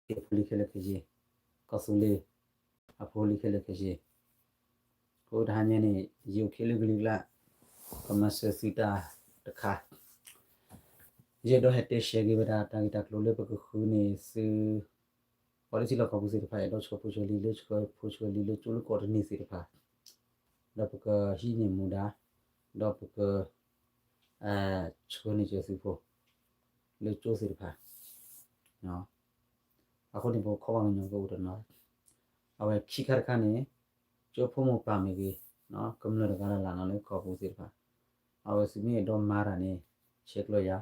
အဖိလံၤခဲလၢာ်ခဲဆ့, ကီၢ်သူလ့ၤ အဖိလံၤခဲလၢာ်ခဲဆ့, အဃိတဟါညါန့ၣ် ယအိၣ်ခဲလၢာ်ကလံၤကျါ ကမၤစၢၤသုတၢ်တခါ, ယအဲၣ်ဒိးဟဲတဲရှဲက့ၤဝဲဒၣ် တၢ်ဂ့ၢ်တၢ်ကျိၤလၢပကဃုန့ၢ်သု ပှၤလၢထံလီၢ်ကီၢ်ပူၤသ့ၣ်တဖၣ် အဲၣ်ဒိးဆှၢဖိဆှၢလံၤလၢဆှၢဖိဆှၢလံၤလၢကၠိလၢကီၢ်တနံၤသ့ၣ်တဖၣ်, ဒီးပကဟံးန့ၢ်မူဒါ, ဒီးပက ဆှၢန့ၢ်က့ၤသုးဖိ လၢကၠိသ့ၣ်တဖၣ်, အဃိန့ၣ် ပကခီပညီကညီကအိၣ်တနီၤ, အဝဲခံခါတခါန့ၣ် ကၠိဖိမိၢ်ပၢ်မ့ၢ်ဂ့ၤ, ကမျၢၢ်တဂၤလၢ်လၢ်နီၤလၢကီၢ်ပူၤသ့ၣ်တဖၣ်, အဝဲသုမ့ၢ်အဲၣ်ဒိးမၤတၢ်န့ၣ် ဆဲးကျၢယၤ,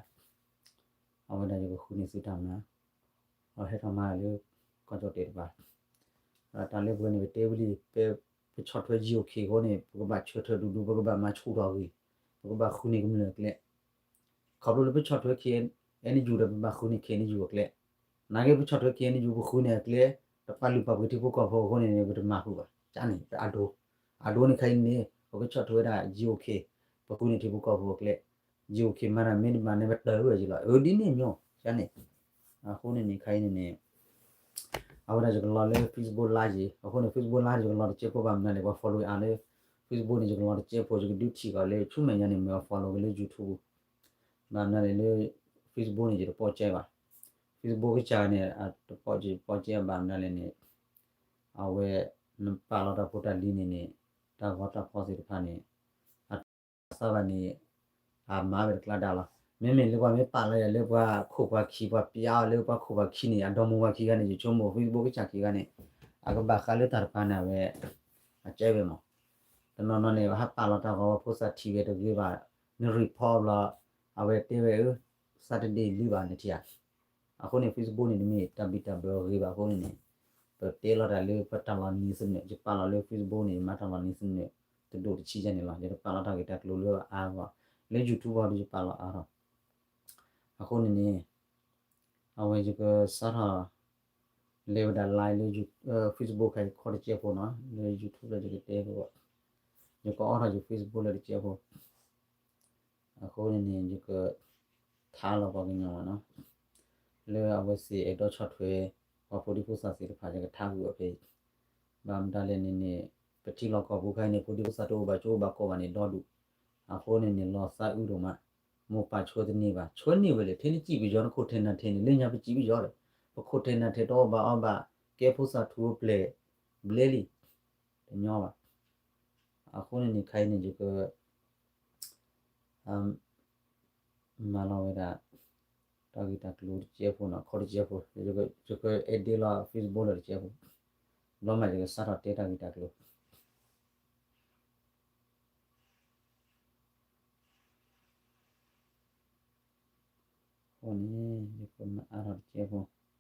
အဝဲဒၣ်ယကဃုန့ၢ်သုတၢ်မၤ, အဝဲဟဲထီၣ်မၤလၢ ကီၢ်ကၠီၣ်တဲာ်တဖၣ်, တၢ်လၢပဝဲန့ၣ် ပတဲဝံၤလံ ပ ပဆီၣ်ထွဲ GOK အဃိန့ၣ် ပကဘၣ်ဆၢထၢၣ်ဒူဒူ ပကဘၣ်မၤဆူၣ်ထီၣ်ဂ့ၤ, ပကဘၣ်ဃုန့ၢ်ကမျၢၢ်အကျဲ ခီဖျိလၢပဆီၣ်ထွဲ KNU ဒီးပဘၣ်ဃုန့ၢ် KNU အကျဲ, နာ်က့ပဆီၣ်ထွဲ KNU ပဃုန့ၢ်အကျဲ, တပာ်လုၢ်ပာ်ပှ့ၤထံဖိကီၢ်ဖိအဃိန့ၣ် ပတမၤဃုာ်ဘၣ်, ကန့ၣ် ပအဒိ, အဒိန့ၣ်ခဲအံၤန့ၣ် ပကဆီၣ်ထွဲဝဲဒၣ် GOK, ပဃုန့ၢ်ထံဖိကီၢ်ဖိအကျဲ, GOK မၤတၢ်မ့ၢ်တမၤန့ၣ် ပတၢၢ်ဝဲက့ၤလီၤ, အဒ်န့ၣ်မ့ၢ် ကန့ၣ်, အဃိန့ၣ်န့ၣ် ခဲအံၤန့ၣ်န့ၣ် အဝဲဒၣ်ယကလီၤလၢ Facebook Live ယံၤ, အဃိန့ၣ် Facebook Live ယကလီၤတစဲးဖိဘၣ်မနုၤလဲၣ် ပှၤ follow အါလၢ Facebook န့ၣ် ယကလီၤတစဲးဖိ ယကဒုးထံၣ်ကီးလၢ ဆူမဲာ်ညါန့ၣ် မ့ၢ်အ follow က့ၤလၢ YouTube, ဘၣ်မနုၤလဲၣ်လၢ Facebook န့ၣ် ယတပိာ်ကဲဘၣ်, Facebook ကစၢ်န့ၣ် တပိာ်ကဲဘၣ်မနုၤလဲၣ်န့ၣ် အဝဲ နပာ်လီၤတၢ်ဖိတၢ်လံၤန့ၣ်န့ၣ် တၢ်ဂီၤတၢ်ဖီၣ်သ့ၣ်တဖၣ်န့ၣ် အတၢ်သးဘၣ်န့ၣ် အမၤဝဲတကျါဒၣ်လီၤ. မ့မ့ၢ်လၢပှၤမ့ၢ်ပာ်လီၤယၤလၢပှၤခိၣ်ပှၤခံ ပှၤပျါအီၤလၢပှၤခိၣ်ပှၤခံန့ၣ် အဒီမါဝၤခံဂၤန့ၣ် ယဆိကမိၣ် Facebook ကစၢ်ခံဂၤန့ၣ် အကဘၣ်ဃးလၢတၢ်တဖၣ်န့ၣ် အဝဲ အကဲဝဲမး. တနီၤနီၤန့ၣ် ပဟးပာ်လီၤတၢ်ဂီၤ ဖိသၣ်ထံၣ်ဝဲတဂ့ၤဘၣ်, န report ဘျီ အဝဲတဲဝဲ Saturday လံဘၣ်န့ၣ်ထံၣ်ဧါ. အဃိန့ၣ် Facebook န့ၣ် တမ့ၢ်တၢ်ဘံၣ်တၢ်ဘၢအဂ့ၤဘၣ်အဃိန့ၣ်န့ၣ် ပတဲလီၤတၢ်လၢပတၢ်လီၤနံၤသနၢၣ်, ယပာ်လီၤလၢ Facebook န့ၣ် ယမၤတၢ်လီၤနံၤသနၢၣ် တဒိၣ်တဆံယဲန့ၣ်လီၤ. ယတပာ်လီၤတၢ်ဂ့ၢ်တၢ်ကျိၤလၢအါဂီၢ်, လၢ YouTube ဒီး ယပာ်လီၤအါထီၣ်. အဃိန့ၣ်န့ၣ် အဝဲယကစးထီၣ် လဲၤဝဲဒၣ် live လၢ Facebook ခါ ယခီတစဲးဖိနီၤ, လၢ YouTube လၢယကတဲဖိ, ယကအိးထီၣ်ယ Facebook လၢတစဲးဖိ အဃိန့ၣ်န့ၣ် ယက ထါလီၤပှၤကညီမးနီၤ, လၢအဝဲသ့ၣ်အဲၣ်ဒိးဆီၣ်ထွဲ ပှၤဖိဒံဖိသၣ်သ့ၣ်တဖၣ် ယကထါကွံာ်အီၤဖဲအံၤ, ဘၣ်မတၤလဲၣ်န့ၣ်န့ၣ် ပထံလီၢ်ကီၢ်ပူၤခါအံၤန့ၣ် ဖိဒံဖိသၣ်တအိၣ်ဘၣ်ကၠိဘၣ်ကီးဘၣ်န့ၣ် ဒီဒူၣ်, အဃိန့ၣ်န့ၣ် လီၤသးအုးဒိၣ်မး, မိၢ်ပၢ်ဆှၢတန့ၢ်ဘၣ်, ဆှၢန့ၢ်ဝဲလဲၣ်, ထဲနစံးပယီၤ နခိၣ်ထဲနၢ်ထဲန့ၣ် လၢညါပစံးပယီၤဒီး ပခိၣ်ထဲနၢ်ထဲတအိၣ်ဘၣ်အီၤဘၣ်, ကဲဖိသၣ်ထူအပျဲၢ် ဘျဲလံ တညီဘၣ်. အဃိန့ၣ်န့ၣ် ခါအံၤန့ၣ် ယက မၤလီၤဝဲဒၣ် တၢ်ဂ့ၢ်တၢ်ကျိၤတစဲးဖိနီၤ, ခီတစဲးဖိ, ယက edit လီၤ Facebook လၢတစဲးဖိ, ဘျီမးယကစးထီၣ်တဲတၢ်ဂ့ၢ်တၢ်ကျိၤ အဃိန့ၣ် ယကမၤအါထီၣ်တစဲးဖိ ခီတစဲ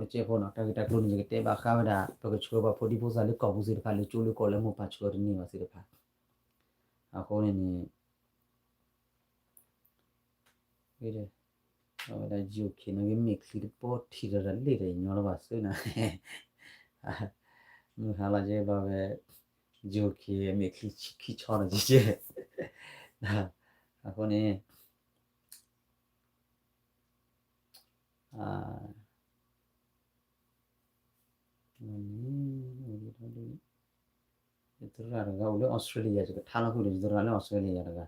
းဖိနီၤ, တၢ်ဂ့ၢ်တၢ်ကျိၤန့ၣ် ယကတဲဘၣ်ဃးဝဲဒၣ် ပကဆှၢပှၤဖိဒံဖိသၣ်လၢကီၢ်ပူၤသ့ၣ်တဖၣ် လၢကၠိလၢကီၢ်လၢမိၢ်ပၢ်ဆှၢတန့ၢ်ဘၣ်သ့ၣ်တဖၣ်, အဃိန့ၣ်န့ၣ် အဝဲဒၣ် GOK န့ၣ် မ့ၢ်ချံတပီထံၣ်ဒီးတၢ်လ့ၣ်ဒီးညီလၢၤဘၣ်သ့ၣ်နၤ, မုၢ်ဟါလီၤက့ဘျီဝဲ GOK မ့ၢ်ချံခံဆီဒီးကဲ, အဃိန့ၣ် ယသရၣ်တဂၤအိၣ်လၢ Australia ယကထါလီၤဃုာ်ဒီး ယသရၣ်လၢ Australia တဂၤ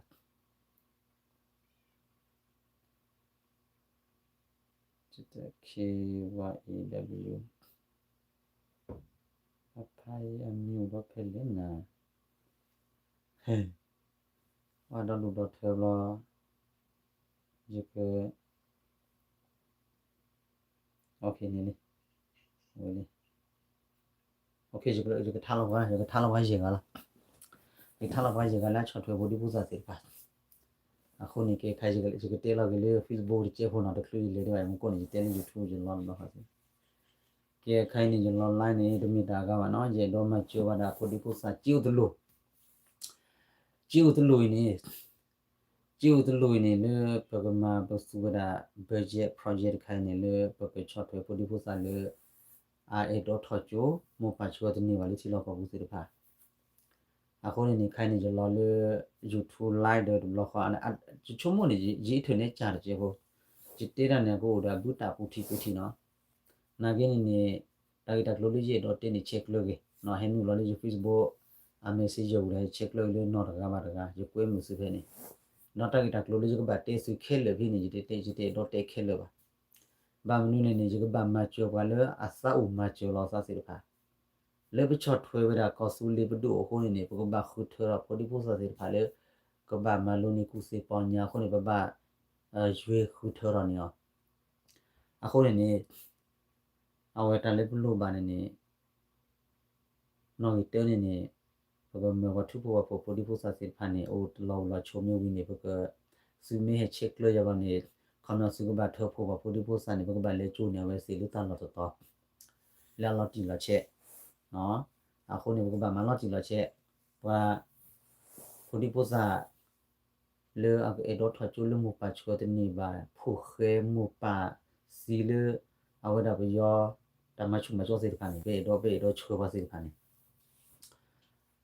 KYAW အဖါအံၤအမံၤအိၣ်ဒီးဖဲလဲၣ်နၤ, ပှၤဒီဒူၣ်ဒီထၢဘျီ ယက န့ၣ်လံ, ဝဲလံ, ယကထါလီၤပှၤ ယကထါလီၤပှၤယဲၢ်ဂၤလီၤ, ယကထါလီၤပှၤယဲၢ်ဂၤလၢအဆီၣ်ထွဲဖိဒံဖိသၣ်သ့ၣ်တဖၣ်, အဃိန့ၣ် ကဲခါ ယကတဲလီၤက့ၤလၢ Facebook တစဲးဖိနီၤ, တချုးယလဲၤဒံးဘၣ် ယမူခိၣ်န့ၣ် ယတဲလၢ YouTube ယလီၤဘျီဃီသ့ၣ် ကဲခါအံၤန့ၣ် ယလီၤ live န့ၣ် တမ့ၢ်တၢ်အဂၤဘၣ်နီၤ, ယအဲၣ်ဒိးမၤစၢၤဝဲဒၣ်ဖိဒံဖိသၣ် စ့အိၣ်တလိၣ်, စ့အိၣ်တလိၣ်အံၤန့ၣ်, စ့အိၣ်တလိၣ်အံၤန့ၣ် လၢပကမၤပသူဝဲဒၣ် budget project တခါအံၤန့ၣ် လၢပကဆီၣ်ထွဲဖိဒံဖိသၣ်လၢ အအဲၣ်ဒိးထီၣ်ကၠိ မိၢ်ပၢ်ဆှၢတန့ၢ်ဘၣ်လၢထံလီၢ်ကီၢ်ပူၤသ့ၣ်တဖၣ်, အဃိန့ၣ်န့ၣ် ခဲအံၤန့ၣ် ယလီၤလၢ YouTube live ဒီးတဘျီဃီ ယဆိကမိၣ်န့ၣ် ယ internet ကၢ်တကဲဖိ, ယတဲတၢ်န့ၣ် ကအိၣ်ဒီးအဘုတၢ်ပူထံပူထံနီၤ. နာ်က့န့ၣ်န့ၣ် တၢ်ဂ့ၢ်တၢ်ကျိၤလၢယအဲၣ်ဒိးတဲန့ၣ် ဆဲးကျၢက့ၤနီၤ, ဟဲနုာ်လီၤလၢယ Facebook အ messenger ပူၤဒီး ဆဲးကျၢက့ၤလၢနီၢ်တဂၤဘၣ်တဂၤ, ယကွဲမုာ်သုဖဲန့ၣ်. ဒီးတၢ်ဂ့ၢ်တၢ်ကျိၤလၢယကဘၣ်တဲသုခဲလၢာ်ဖဲန့ၣ် ယတတဲ ယတအဲၣ်ဒိးတဲခဲလၢာ်ဘၣ်. ဘၣ်မနုၤလဲၣ်န့ၣ် ယကဘၣ်မၤစၢၤပှၤလၢအသးအိၣ်မၤစၢၤလီၤအသးသ့ၣ်တဖၣ် လၢပဆီၣ်ထွဲဝဲဒၣ်ကီၢ်သူလ့ၤပဒိၣ်အဃိန့ၣ်န့ၣ် ပကဘၣ်ဃုထၢထီၣ်ဖိဒံဖိသၣ်သ့ၣ်တဖၣ်လၢ ကဘၣ်မၤလိန့ၢ်ကူၣ်သ့ပီညါအဃိန့ၣ် ပဘၣ် ယွဲဃုထၢထီၣ်န့ၣ်လီၤ. အဃိန့ၣ်န့ၣ် အဝဲတၢ်လၢပလိၣ်ဘၣ်န့ၣ်န့ၣ် နီၣ်ဂံၢ်တၢန့ၣ်န့ၣ် ပကမၢပှၤထူဖိဝဲဖိ ဖိဒံဖိသၣ်သ့ၣ်တဖၣ်န့ၣ် အိၣ်တလီၤအိၣ်လီၤဆိမ့ၢ်ဝံၤန့ၣ် ပက သုမ့ၢ်ဟဲဆဲးကျၢယၤဘၣ်န့ၣ် ခီပညီသုကဘၣ်ထၢဖှိၣ်ပှၤဖိဒံဖိသၣ်န့ၣ် ပကဘၣ်လဲၤကၠိန့ၢ်အဝဲသ့ၣ်လၢတၢ်လီၢ်တတီၤ လၢအလီၤတံၢ်လီၤဆဲး အဃိန့ၣ် ပကဘၣ်မၤလီၤတံၢ်လီၤဆဲး ပှၤ ဖိဒံဖိသၣ် လၢအကအဲၣ်ဒိးထီၣ်ကၠိလၢမိၢ်ပၢ်ဆှၢတန့ၢ်ဘၣ် ဖိၣ်ဃဲမိၢ်ပၢ်သံလၢ အဝဲဒၣ်ပယီၤ တၢ်မၤဆူၣ်မၤကၠီသ့ၣ်တဖၣ်န့ၣ် ပအဲၣ်ဒိး ပအဲၣ်ဒိးဆှၢပှၤသ့ၣ်တဖၣ်န့ၣ်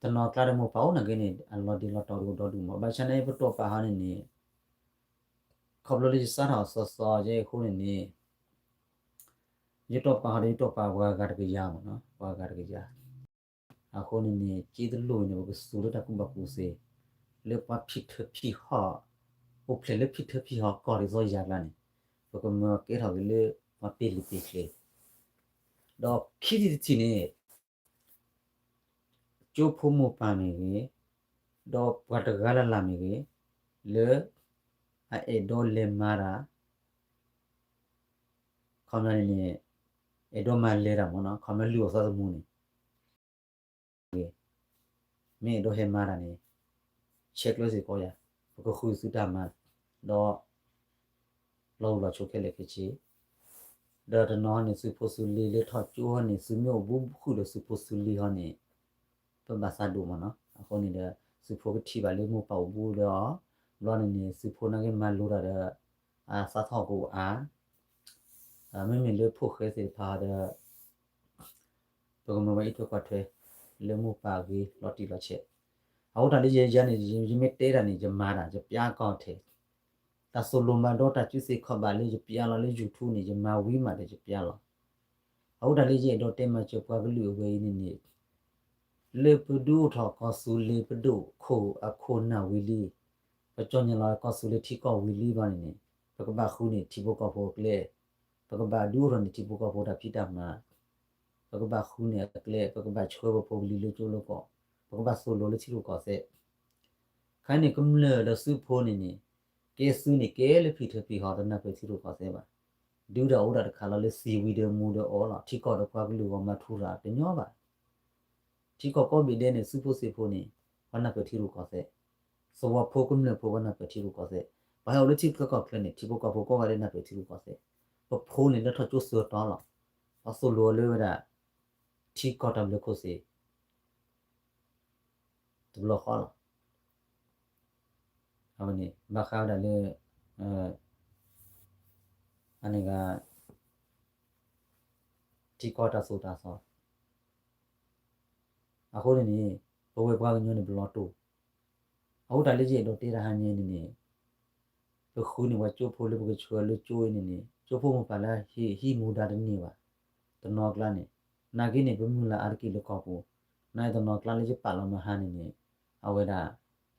တနီၤကျါဒီးမိၢ်ပၢ်အိၣ်နာ်က့န့ၣ် အလီၤဒ့လီၤတီၤဒိၣ်ဒီဒူၣ်မး ဘၣ်ဆၣ်န့ၣ် ပတီၢ်ပာ်ဟီန့ၣ်န့ၣ် ခီဖျိလၢယစးထီၣ်အသီသီယဲအဃိန့ၣ်န့ၣ် ယတီၢ်ပာ်ဟီဒီး ယတီၢ်ပာ်ပှၤဂၤတကယၤမးနီၤ ပှၤဂၤတကယၤ အဃိန့ၣ်န့ၣ် က့တလိၣ်န့ၣ် ပကသူၣ်လၢတၢ်ကူၣ်ဘၣ်ကူၣ်သ့ လၢပှၤဖံးထၢဖံးဟီၣ် အိၣ်ဖျဲၣ်လၢဖံးထၢဖံးဟီၣ်ကီၢ်ဒ်သိးယၤကျါန့ၣ် ပကမၢကဲထီၣ်က့ၤလၢ ပှၤပ့ၢ်လံာ်ပ့ၢ်ချ့ ဒီးခံထံၣ်တထံၣ်န့ၣ် ကၠိဖိမိၢ်ပၢ်မ့ၢ်ဂ့ၤ, ဒီးပှၤတဂၤလၢ်လၢ်မ့ၢ်ဂ့ၤ, လၢ အအဲၣ်ဒိးလဲၤမၤတၢ်, ခီပညီန့ၣ်န့ၣ် အဲၣ်ဒိးမၤလဲၤတၢ်မ့ၢ်နီၤ, ခီပညီလုၢ်အီၣ်သးသမူန့ၣ် မ့ၢ်အဲၣ်ဒိးဟဲမၤတၢ်န့ၣ် ဆဲးကျၢစ့ၢ်ကီးယၤ, ပကဃုသုတၢ်မၤ, ဒီး လီၤအိၣ်လီၤဆိးခဲလၢာ်ခဲဆ့, ဒီးတနီၤန့ၣ်သုးဖိသုးလံၤလၢထီၣ်ကၠိဟီန့ၣ် သုမ့ၢ်အိၣ်ဘူးဃုာ်ဒီးသုးဖိသုးလံၤဟီန့ၣ် ပဘၣ်သးဒိၣ်မးနီၤ, အဃိန့ၣ်ဒီး သုးဖိကထံၣ်ဘၣ်လၢမိၢ်ပၢ်အိၣ်ဘူးဒီးအီၤ, ဘျီန့ၣ်န့ၣ် သုးဖိနာ်က့မၤလိတၢ်ဒီး အသးထီၣ်ကအိၣ်အါ, မ့မ့ၢ်လၢဖိၣ်ဃဲသ့ၣ်တဖၣ်ဒီး ပကမၤဝဲအံးထွဲကွၢ်ထွဲ လၢမိၢ်ပၢ်အဂ့ၤလီၤတံၢ်လီၤဆဲး, အဃိတၢ်လၢယဲယၤန့ၣ် ယမ့ၢ်တဲတၢ်န့ၣ် ယမၤတၢ် ယပျၢ်ကီၢ်ထဲ တၢ်သိၣ်လိမၤဒီးတၢ်စုသ့ခီၣ်ဘၣ်လၢယပျၢ်လီၤလၢ YouTube န့ၣ် ယမၤဝံၤမးဒီးယပျၢ်လီၤ. အဃိတၢ်လၢယအဲၣ်ဒိးတဲမၤစၢၤပှၤကလုာ်အဝဲအံၤန့ၣ်န့ၣ် လၢပဒုးအိၣ်ထီၣ်ကီၢ်သူလ့ၤပဒိၣ်ခိၣ်အခိၣ်နၢ်ဝံၤလံ, ပကၠီၣ်ညါလီၤကီၢ်သူလ့ၤထံကီၢ်ဝံၤလံဘၣ်န့ၣ်န့ၣ် ပကဘၣ်ဃုန့ၢ်ထံဖိကီၢ်ဖိအကျဲ, ပကဘၣ်ဒုးအိၣ်ထီၣ်န့ၢ်ထံဖိကီၢ်ဖိတၢ်ဖံးတၢ်မၤ ပကဘၣ်ဃုန့ၢ်အကျဲ, ပကဘၣ်ဆှၢပဖိပလံၤလၢကၠိလၢကီၢ်, ပကဘၣ်သိၣ်လိလၢထံရူၢ်ကီၢ်သဲး, ခဲအံၤန့ၣ်ကမျၢၢ်ဒီးသုးဖိန့ၣ်န့ၣ် ကဲသုးန့ၣ်ကဲလၢဖံးထၢဖံးဟီၣ်တနၢ်ပၢၢ်ထံရူၢ်ကီၢ်သဲးဘၣ်, ဒုးတၢ်အိၣ်ဒၣ်တခါလီၤလၢသံဝံၤဒီးမူဒီးအီလီၤ, ထံကီၢ်ဒီးပှၤကလုာ်ဂီၢ်မၤထူရၤတညီဘၣ် ထံကီၢ်ကိးဘ့ၣ်ဒဲးန့ၣ် သုးဖိသ့ၣ်ဖိန့ၣ် ပှၤနၢ်ပၢၢ်ထံရူၢ်ကီၢ်သဲး, သဝီဖိကမျၢၢ်ဖိပှၤနၢ်ပၢၢ်ထံရူၢ်ကီၢ်သဲး, ပှၤဟဲအိၣ်လၢထံချၢကီၢ်ချၢန့ၣ် ထံဖိကီၢ်ဖိကိးဂၤဒဲးနၢ်ပၢၢ်ထံရူၢ်ကီၢ်သဲး, ပဖိန့ၣ်လၢထီၣ်ကၠိသၢတီၤလီၤ, ပှၤသိၣ်လိအီၤလၢဝဲဒၣ် ထံကီၢ်တၢ်ဘျၢခိၣ်သ့ၣ် တဘျီဃီလီၤ. အဝဲန့ၣ် ဘၣ်ဃးဝဲဒၣ်လၢ အန့ၣ်ဂၤ ထံကီၢ်တၢ်သိၣ်တၢ်သီ အဃိန့ၣ်န့ၣ် ပဝဲပှၤကညီန့ၣ် ပလီၤတိၢ်, အဃိတၢ်လၢယအဲၣ်ဒိးတဲတၢ်ဟါညါန့ၣ်န့ၣ် ပဃုန့ၢ်ပှၤကၠိဖိလၢပကဆှၢလၢကၠိအံၤန့ၣ်န့ၣ် ကၠိဖိမိၢ်ပၢ်လၢဟံးမူဒါတန့ၢ်ဘၣ်, တနီၤကျါန့ၣ် နာ်က့န့ၣ် ပမုၢ်လၢ်အါတက့ၢ်လၢကီၢ်ပူၤ, နာ်က့တနီၤကျါလၢယပာ်လီၤမဟါန့ၣ်န့ၣ် အဝဲဒၣ်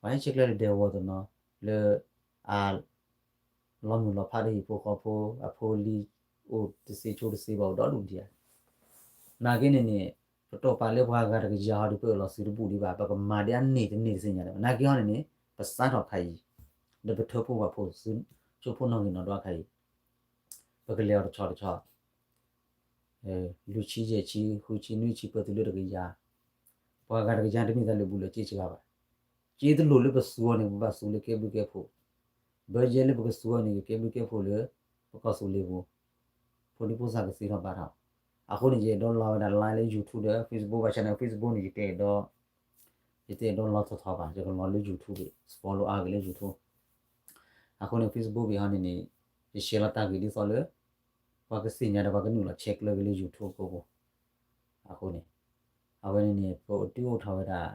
ပှၤဟဲဆဲးကျၢလၢဒဲကဝီၤတနီၤ လၢ အ လီၤမုၢ်လီၤဖးဒီးဟံၣ်ဖိဃီဖိ အဖိအလံၤ အိၣ်တသ့ဆိတသ့ဘၣ် အိၣ်ဒီဒူၣ်ဒံးဧါ, နာ်က့န့ၣ်န့ၣ် ပတီၢ်ပာ်လၢပှၤဂၤတကယၤဟီဒီး ပအၢၣ်လီၤသုးတဘူၣ်ဒံးဘၣ်, ပကမၤဒ်အန့ၣ်တန့ၢ်တသ့ၣ်ညါဒံးဘၣ်, နာ်က့ဟီန့ၣ်န့ၣ် ပစးထီၣ်ခါအံၤ ဒီးပထၢဖှိၣ်ပှၤဖိ ကၠိဖိနီၣ်ဂံၢ်နီၣ်ဒွးခါအံၤ ပကလဲၤအီၤတဆီတဆီ လွံၢ်ဆံယဲၢ်ဆံ ဃုဆံနွံဆံ ပၢၢ်သုးလၢတကယၤ, ပှၤဂၤတကယၤတမ့ၢ်တၢ်လၢာ်ဘူၣ်လၢာ်စ့စှၤဘၣ်, က့တလိၣ်လၢပသူအီၤန့ၣ် ပဘၣ်သူလၢကဲဘျုးကဲဖှိၣ်, ဘၢယဲလၢပကသူအီၤန့ၣ် ကကဲဘျုးကဲဖှိၣ်လၢ ပကီၢ်သူလ့ၤပူၤ, ဖိဒံဖိသၣ်ကသ့ထီၣ်ဘၣ်ထီၣ်, အဃိန့ၣ် ယအဲၣ်ဒိးလီၤဝဲဒၣ် live လၢ YouTube ဒီး Facebook, ဘၣ်ဆၣ်န့ၣ် Facebook န့ၣ် ယတအဲၣ်ဒိး ယတအဲၣ်ဒိးလီၤထီၣ်ထီဘၣ်, ယကလီၤလၢ YouTube ဘ့ၣ် follow အါဂ့ၤလၢ YouTube, အဃိန့ၣ် Facebook ဘ့ၣ်ဟီန့ၣ်န့ၣ် ယ share လီၤတၢ်ဂ့ၢ်ဒ်သိးလၢ ပှၤကသ့ၣ်ညါဒီးပှၤကနုာ်လီၤဆဲးကျၢက့ၤလၢ YouTube ကိးပူၤ, အဃိန့ၣ် အဝဲန့ၣ်န့ၣ် ပဒုးအိၣ်ထီၣ်ဝဲဒၣ်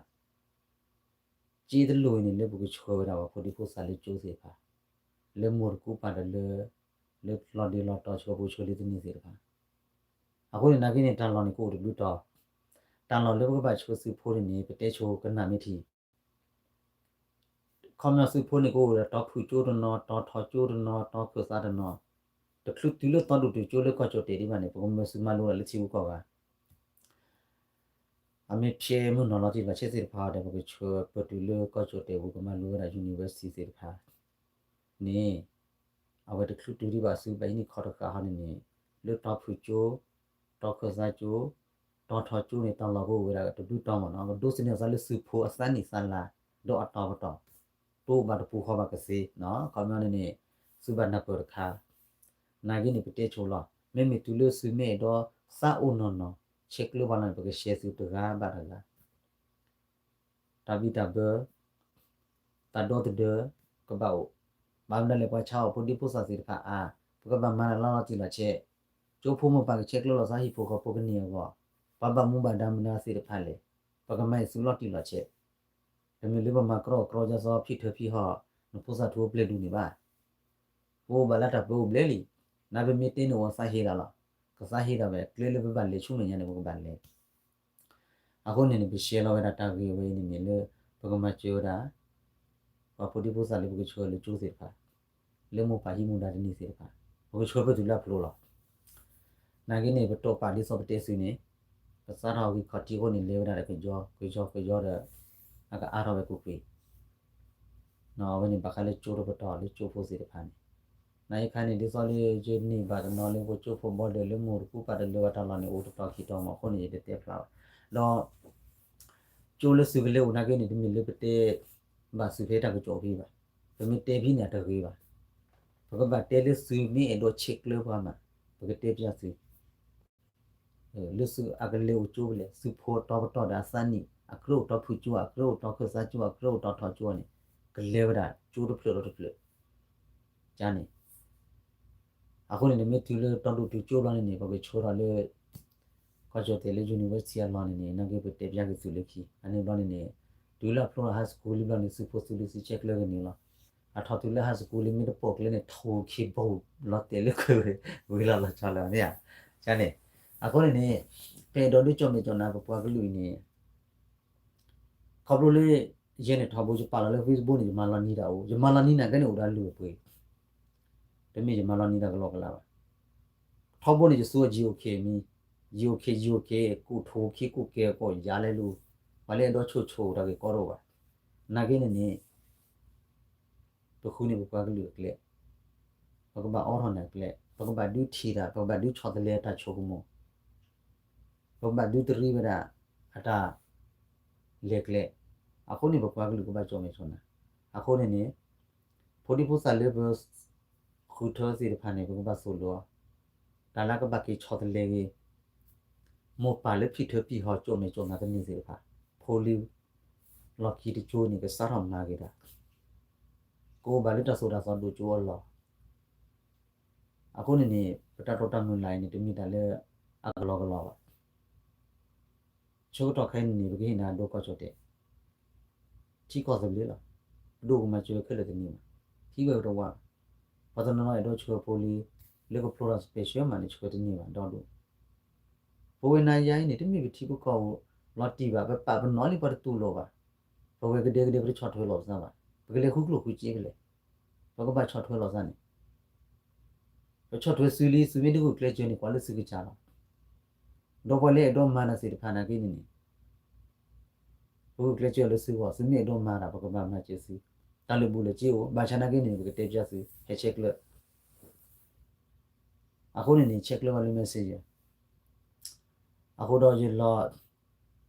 က့တလိၣ်အံၤန့ၣ် လၢပကဆှၢဝဲဒၣ်ပှၤဖိဒံဖိသၣ်လၢကၠိသ့ၣ်တဖၣ်, လၢမိၢ်တကူပၢ်တလၢ, လၢလီၤဒ့လီၤတီၤဆှၢဖိဆှၢလံတန့ၢ်သ့ၣ်တဖၣ်. အဃိန့ၣ် နာ်က့န့ၣ် တၢ်လီၢ်န့ၣ်ကအိၣ်တဘျုးတီၤ, တၢ်လီၢ်လၢပကဘၣ်ဆှၢသုးဖိန့ၣ်န့ၣ် ပတဲဆိကနၣ်မ့ၢ်ထံ ခီပညီသုးဖိန့ၣ်ကအိၣ်ဒီးတီဖုၣ်ကၠိတနီၤ, တီထီကၠိတနီၤ, တီခၢၣ်သးတနီၤ, တချုးတုၤလၢတီဒူၣ်တုာ်ကၠိလၢကီၢ်ကၠီၣ်တဲာ်ဒံးဘၣ်န့ၣ် ပကမၢသုးမၤလိဒၣ်လၢထံဂုၤကီၢ်ဂၤ အမ့ၢ်ဖဲမုၢ်နီၢ်လီၤတံၢ်လီၤဆဲးသ့ၣ်တဖၣ်ဒီး ပကဆှၢပတုၤလၢကီၢ်ကၠီၣ်တဲာ်ပူၤ ကမၤလိဝဲဒၣ် university သ့ၣ်တဖၣ်န့ၣ် အဝဲတချုးတုၤဒံးဘၣ်သုးဘၣ်ဟံးန့ၢ်ခီတဃာ်ဟီန့ၣ်န့ၣ် လၢတီဖုၣ်ကၠိ, တီခၢၣ်သးကၠိ, တီထီကၠိန့ၣ် တၢ်လီၢ်ကအိၣ်ဝဲဒၣ်တဘျုးတီၤမ့ၢ်နီၤ, ကဒိးသန့ၤအသးလၢသုးဖိအသးနံၣ်သးလၤ ဒီးအတီၤပတီၢ် တအိၣ်ဘၣ်တပူၤဃီဘၣ်ကသ့နီၤ, ခီပညီန့ၣ်န့ၣ် သုးဘၣ်နၢ်ပၢၢ်တခါ နာ်က့န့ၣ် ပတဲဆိလီၤ. မ့မ့ၢ်တုၤလၢသုးမ့ၢ်အဲၣ်ဒိးသးအိၣ်နီၢ်နီၢ် ဆဲးကျၢဘၣ်လီၤန့ၣ် ပကရှဲသုးတဂၤဘၣ်တဂၤ, တၢ်ဘံၣ်တၢ်ဘၢ, တၢ်ဒီသဒၢ ကဘၣ်အိၣ်, ဘၣ်မနုၤလဲၣ် ပှၤဆါအီၣ်ဖိဒံဖိသၣ်သ့ၣ်တဖၣ်အါ, ပကဘၣ်မၤတၢ်လၢလီၤတံၢ်လီၤဆဲး, ကၠိဖိမိၢ်ပၢ်ကဆဲးကျၢလီၤသးဟံၣ်ဖိဃီဖိကန့ၢ်အဂီၢ်, ပှၤဘၣ်မူဘၣ်ဒါမနုၤသ့ၣ်တဖၣ်လဲၣ်, ပကမၤအံၤသုးလီၤတံၢ်လီၤဆဲး တမ့ၢ်လၢပမၤကြီၢ်ကြီဒ်သိးဖံထၢဖံဟီၣ် နဖိသၣ်ထူအိၣ်ပျဲၢ်ဒူၣ်န့ၣ်ဘၣ်. ပအိၣ်ဘၣ်လၢတၢ်ပၢအိၣ်ဘျဲၣ်လံ, နပမ့ၢ်တဲန့ၣ် အိၣ်သးဟ့ဒၣ်လီၤ, ကသးဟ့ဒၣ်ဝဲ ကျဲလၢပဘၣ်လဲၤဆူမဲာ်ညါန့ၣ် ပကဘၣ်လဲၤ. အဃိန့ၣ်န့ၣ် ပရှဲလီၤဝဲဒၣ်တၢ်ဂ့ၢ်ဝဲအံၤန့ၣ်န့ၣ်လၢ ပကမၤစၢၤဝဲဒၣ် ပှၤဖိဒံဖိသၣ်လၢပကဆှၢလၢကၠိသ့ၣ်တဖၣ်, လၢမိၢ်ပၢ်ဟံးမူဒါတန့ၢ်သ့ၣ်တဖၣ်, ပကဆှၢဖဲတုၤလၢအဖျိလီၤ. နာ်က့န့ၣ် ပတီၢ်ပာ်ဒ်သိးပတဲသုးန့ၣ်, ကစးထီၣ်ဂံၢ်ခီၣ်ထံးအဃိန့ၣ် လဲၤဝဲဒၣ်ဒီးကယီကယီကယီဒီး အကအါထီၣ်ဝဲကွ့ၢ်ကွ့ၢ် အဝဲန့ၣ်ဘၣ်ဃးလၢကၠိတပတီၢ်လၢကၠိဖိသ့ၣ်တဖၣ်န့ၣ်, နာ်ယခါန့ၣ် ဒ်သိးလၢယန့ၢ်ဘၣ်တနီၤလၢပကၠိဖိဘီဒၢးလၢမိၢ်တကူပၢ်တလၢဘၣ်တၢ်လီၢ်န့ၣ် အိၣ်တတီၤခံတီၤမး အဃိန့ၣ် ယတတဲဖျါဘၣ်. ဒီး ကၠိလၢသုးကလဲၤအိၣ်နာ်က့န့ၣ် တမ့ၢ်လၢပတဲဘၣ်သုးဖဲတၢ်ကစီၣ်ဖဲဘၣ်, ပမ့ၢ်တဲဖဲန့ၣ်အတဂ့ၤဘၣ်. ပကဘၣ်တဲလၢသုးမ့ၢ်အဲၣ်ဒိးဆဲးကျၢပှၤမး, ပကတဲပျၢ်သုး လၢသုးအကလဲၤအိၣ်ကၠိဖဲလဲၣ်, သုးဖိတီပတီၢ်ဒီးအသးနံၣ်, အကြၢးအိၣ်တီဖုၣ်ကၠိ, အကြၢးအိၣ်တီခၢၣ်သးကၠိ, အကြၢးအိၣ်တီထီကၠိန့ၣ်, ကလဲၤဝဲဒၣ်ကၠိတဖျၢၣ်ဒီးတဖျၢၣ် ကန့ၣ်. အဃိန့ၣ် နမ့ၢ်တုၤလၢတီဒူၣ်တုၤကၠိဘျီန့ၣ်န့ၣ် ပကဆှၢထီၣ်လၢ ကီၢ်ကၠီၣ်တဲာ်လၢ university အလီၢ်န့ၣ်န့ၣ် နာ်က့ပတဲပျၢ်က့ၤသုးလၢခံ အန့ၣ်ဘျီန့ၣ်န့ၣ် တုၤလၢအဖျိလီၤ high school လံဘျီန့ၣ် သုးဖိသုးလံၤသုးဆဲးကျၢက့ၤန့ၣ်လီၤ. အထီၣ်တုၤလၢ high school လံမ့ၢ်တပိာ်ကျဲန့ၣ် ထိၣ်ခံဘိလီၤတဲာ်လၢခွဲးဝဲ ဝံၤလီၤလီၤဆီလၢၤန့ၣ်ဧါ. န့ၣ် အဃိန့ၣ်န့ၣ် ပအဲၣ်ဒိးဒုးကၠီၣ်မဲာ်ကၠီၣ်နါပပှၤကလုာ်အံၤန့ၣ် ခီဖျိလၢ ယဲန့ၣ်ထီဘိ ယပာ်လီၤလၢ Facebook န့ၣ် ယမၤလီၤနံၤတၢ်အိၣ်, ယမၤလီၤနံၤနာ်က့န့ၣ်အိၣ်ဒီးအလုၢ်အပှ့ၤ, တမ့ၢ်ယမၤလီၤနံၤတၢ်ကလီကလီဘၣ်. ထီဘိန့ၣ် ယသူအ GOK မံၤ, GOK GOK ကူၣ်ထိၣ်ခံကူၣ်ကဲၤကီၢ်ယါလဲလူ, ပှၤလၢအဲၣ်ဒိးဆိၣ်ဆိၣ်တၢ်ဂ့ၢ်ကီတအိၣ်ဘၣ်. နာ်က့န့ၣ်န့ၣ် ပဃုန့ၢ်ပပှၤကလုာ်အကျဲ, ပကဘၣ်အိးထီၣ်န့ၢ်အကျဲ, ပကဘၣ်ဒုးထံၣ်တၢ်, ပကဘၣ်ဒုးဆီတလဲတၢ်ဆိကမိၣ်, ပကဘၣ်ဒုးတရံးဝဲဒၣ်အတၢ်လဲၤကျဲ, အဃိန့ၣ် ပပှၤကလုာ်ကဘၣ်ကၠီၣ်မဲာ်ကၠီၣ်နါ. အဃိန့ၣ်န့ၣ် ဖိဒံဖိသၣ်လၢပ ဃုထၢသ့ၣ်တဖၣ်န့ၣ် ပကဘၣ်သိၣ်လိအီၤ, တၢ်လၢကဘၣ်က့ၤဆီတလဲဂ့ၤ, မိၢ်ပၢ်လၢဖံးထၢဖံးဟီၣ်ကၠီၣ်မဲာ်ကၠီၣ်နါတန့ၢ်သ့ၣ်တဖၣ်, ဖိလံၤ လီၢ်ခံတကၠိန့ၣ် ကစးထီၣ်မၤဂ့ၤတၢ်, ကအိၣ်ဘၣ်လၢတၢ်သိၣ်တၢ်သီဒိၣ်ကၠိအလီၢ်. အဃိန့ၣ်န့ၣ် ပတၢ်တိာ်တၢ်မုၢ်လၢ်အံၤန့ၣ် တမ့ၢ်တၢ်လၢအကလီကလီဘၣ်. ဆၢကတီၢ်ခဲအံၤန့ၣ်န့ၣ် ပကဟ့ၣ်နၤဒိကီၢ်ကၠီၣ်တဲာ် ထံကီၢ်သဘျ့လီၤ. ပဒိၣ်ကမၤစၢၤခဲလၢာ်တန့ၢ်ဘၣ်, ထံဝဲပတဝါဘၣ်. ပှၤတနီၤနီၤအဲၣ်ဒိးဆှၢဖိလံၤ လၢကဖျိထီၣ် special မးန့ၣ် ဆှၢတန့ၢ်ဘၣ်ဒီဒူၣ်. ပဝဲနၤယၤအံၤန့ၣ် တမ့ၢ်ပထံပကီၢ်အိၣ်လီၤတံၢ်ဘၣ်, ပပာ်ပနီၣ်လံပှၤတတူၢ်လိာ်ဘၣ်. ပဝဲကဒဲကဒဲပတဆီၣ်ထွဲလိာ်ပသးဘၣ်. ပကလဲၤဃုကျိၣ်ဃုစ့ဖဲလဲၣ်, ပကဘၣ်ဆီၣ်ထွဲလိာ်သးန့ၣ် ပဆီၣ်ထွဲသုးလံ, သုးမ့ၢ်တဂုာ်ကျဲးစၢးန့ၣ် ကွၢ်လၢသုကစၢ်လီၤ. ဒီးပှၤလၢအဲၣ်ဒိးမၤတၢ်သ့ၣ်တဖၣ်နာ်က့န့ၣ်န့ၣ် ပဂုာ်ကျဲးစၢးလၢသုဂီၢ်, သုမ့ၢ်အဲၣ်ဒိးမၤတၢ် ပကဘၣ်မၤစၢၤသု, တၢ်လၢာ်ဘူၣ်လၢာ်စ့အိၣ်, ဘၣ်ဆၣ်နာ်က့န့ၣ် ပကတဲပျၢ်သု ဟဲဆဲးကျၢ. အဃိန့ၣ်န့ၣ် ဆဲးကျၢဘၣ်လၢ messenger အဃိဒီးယလီၤ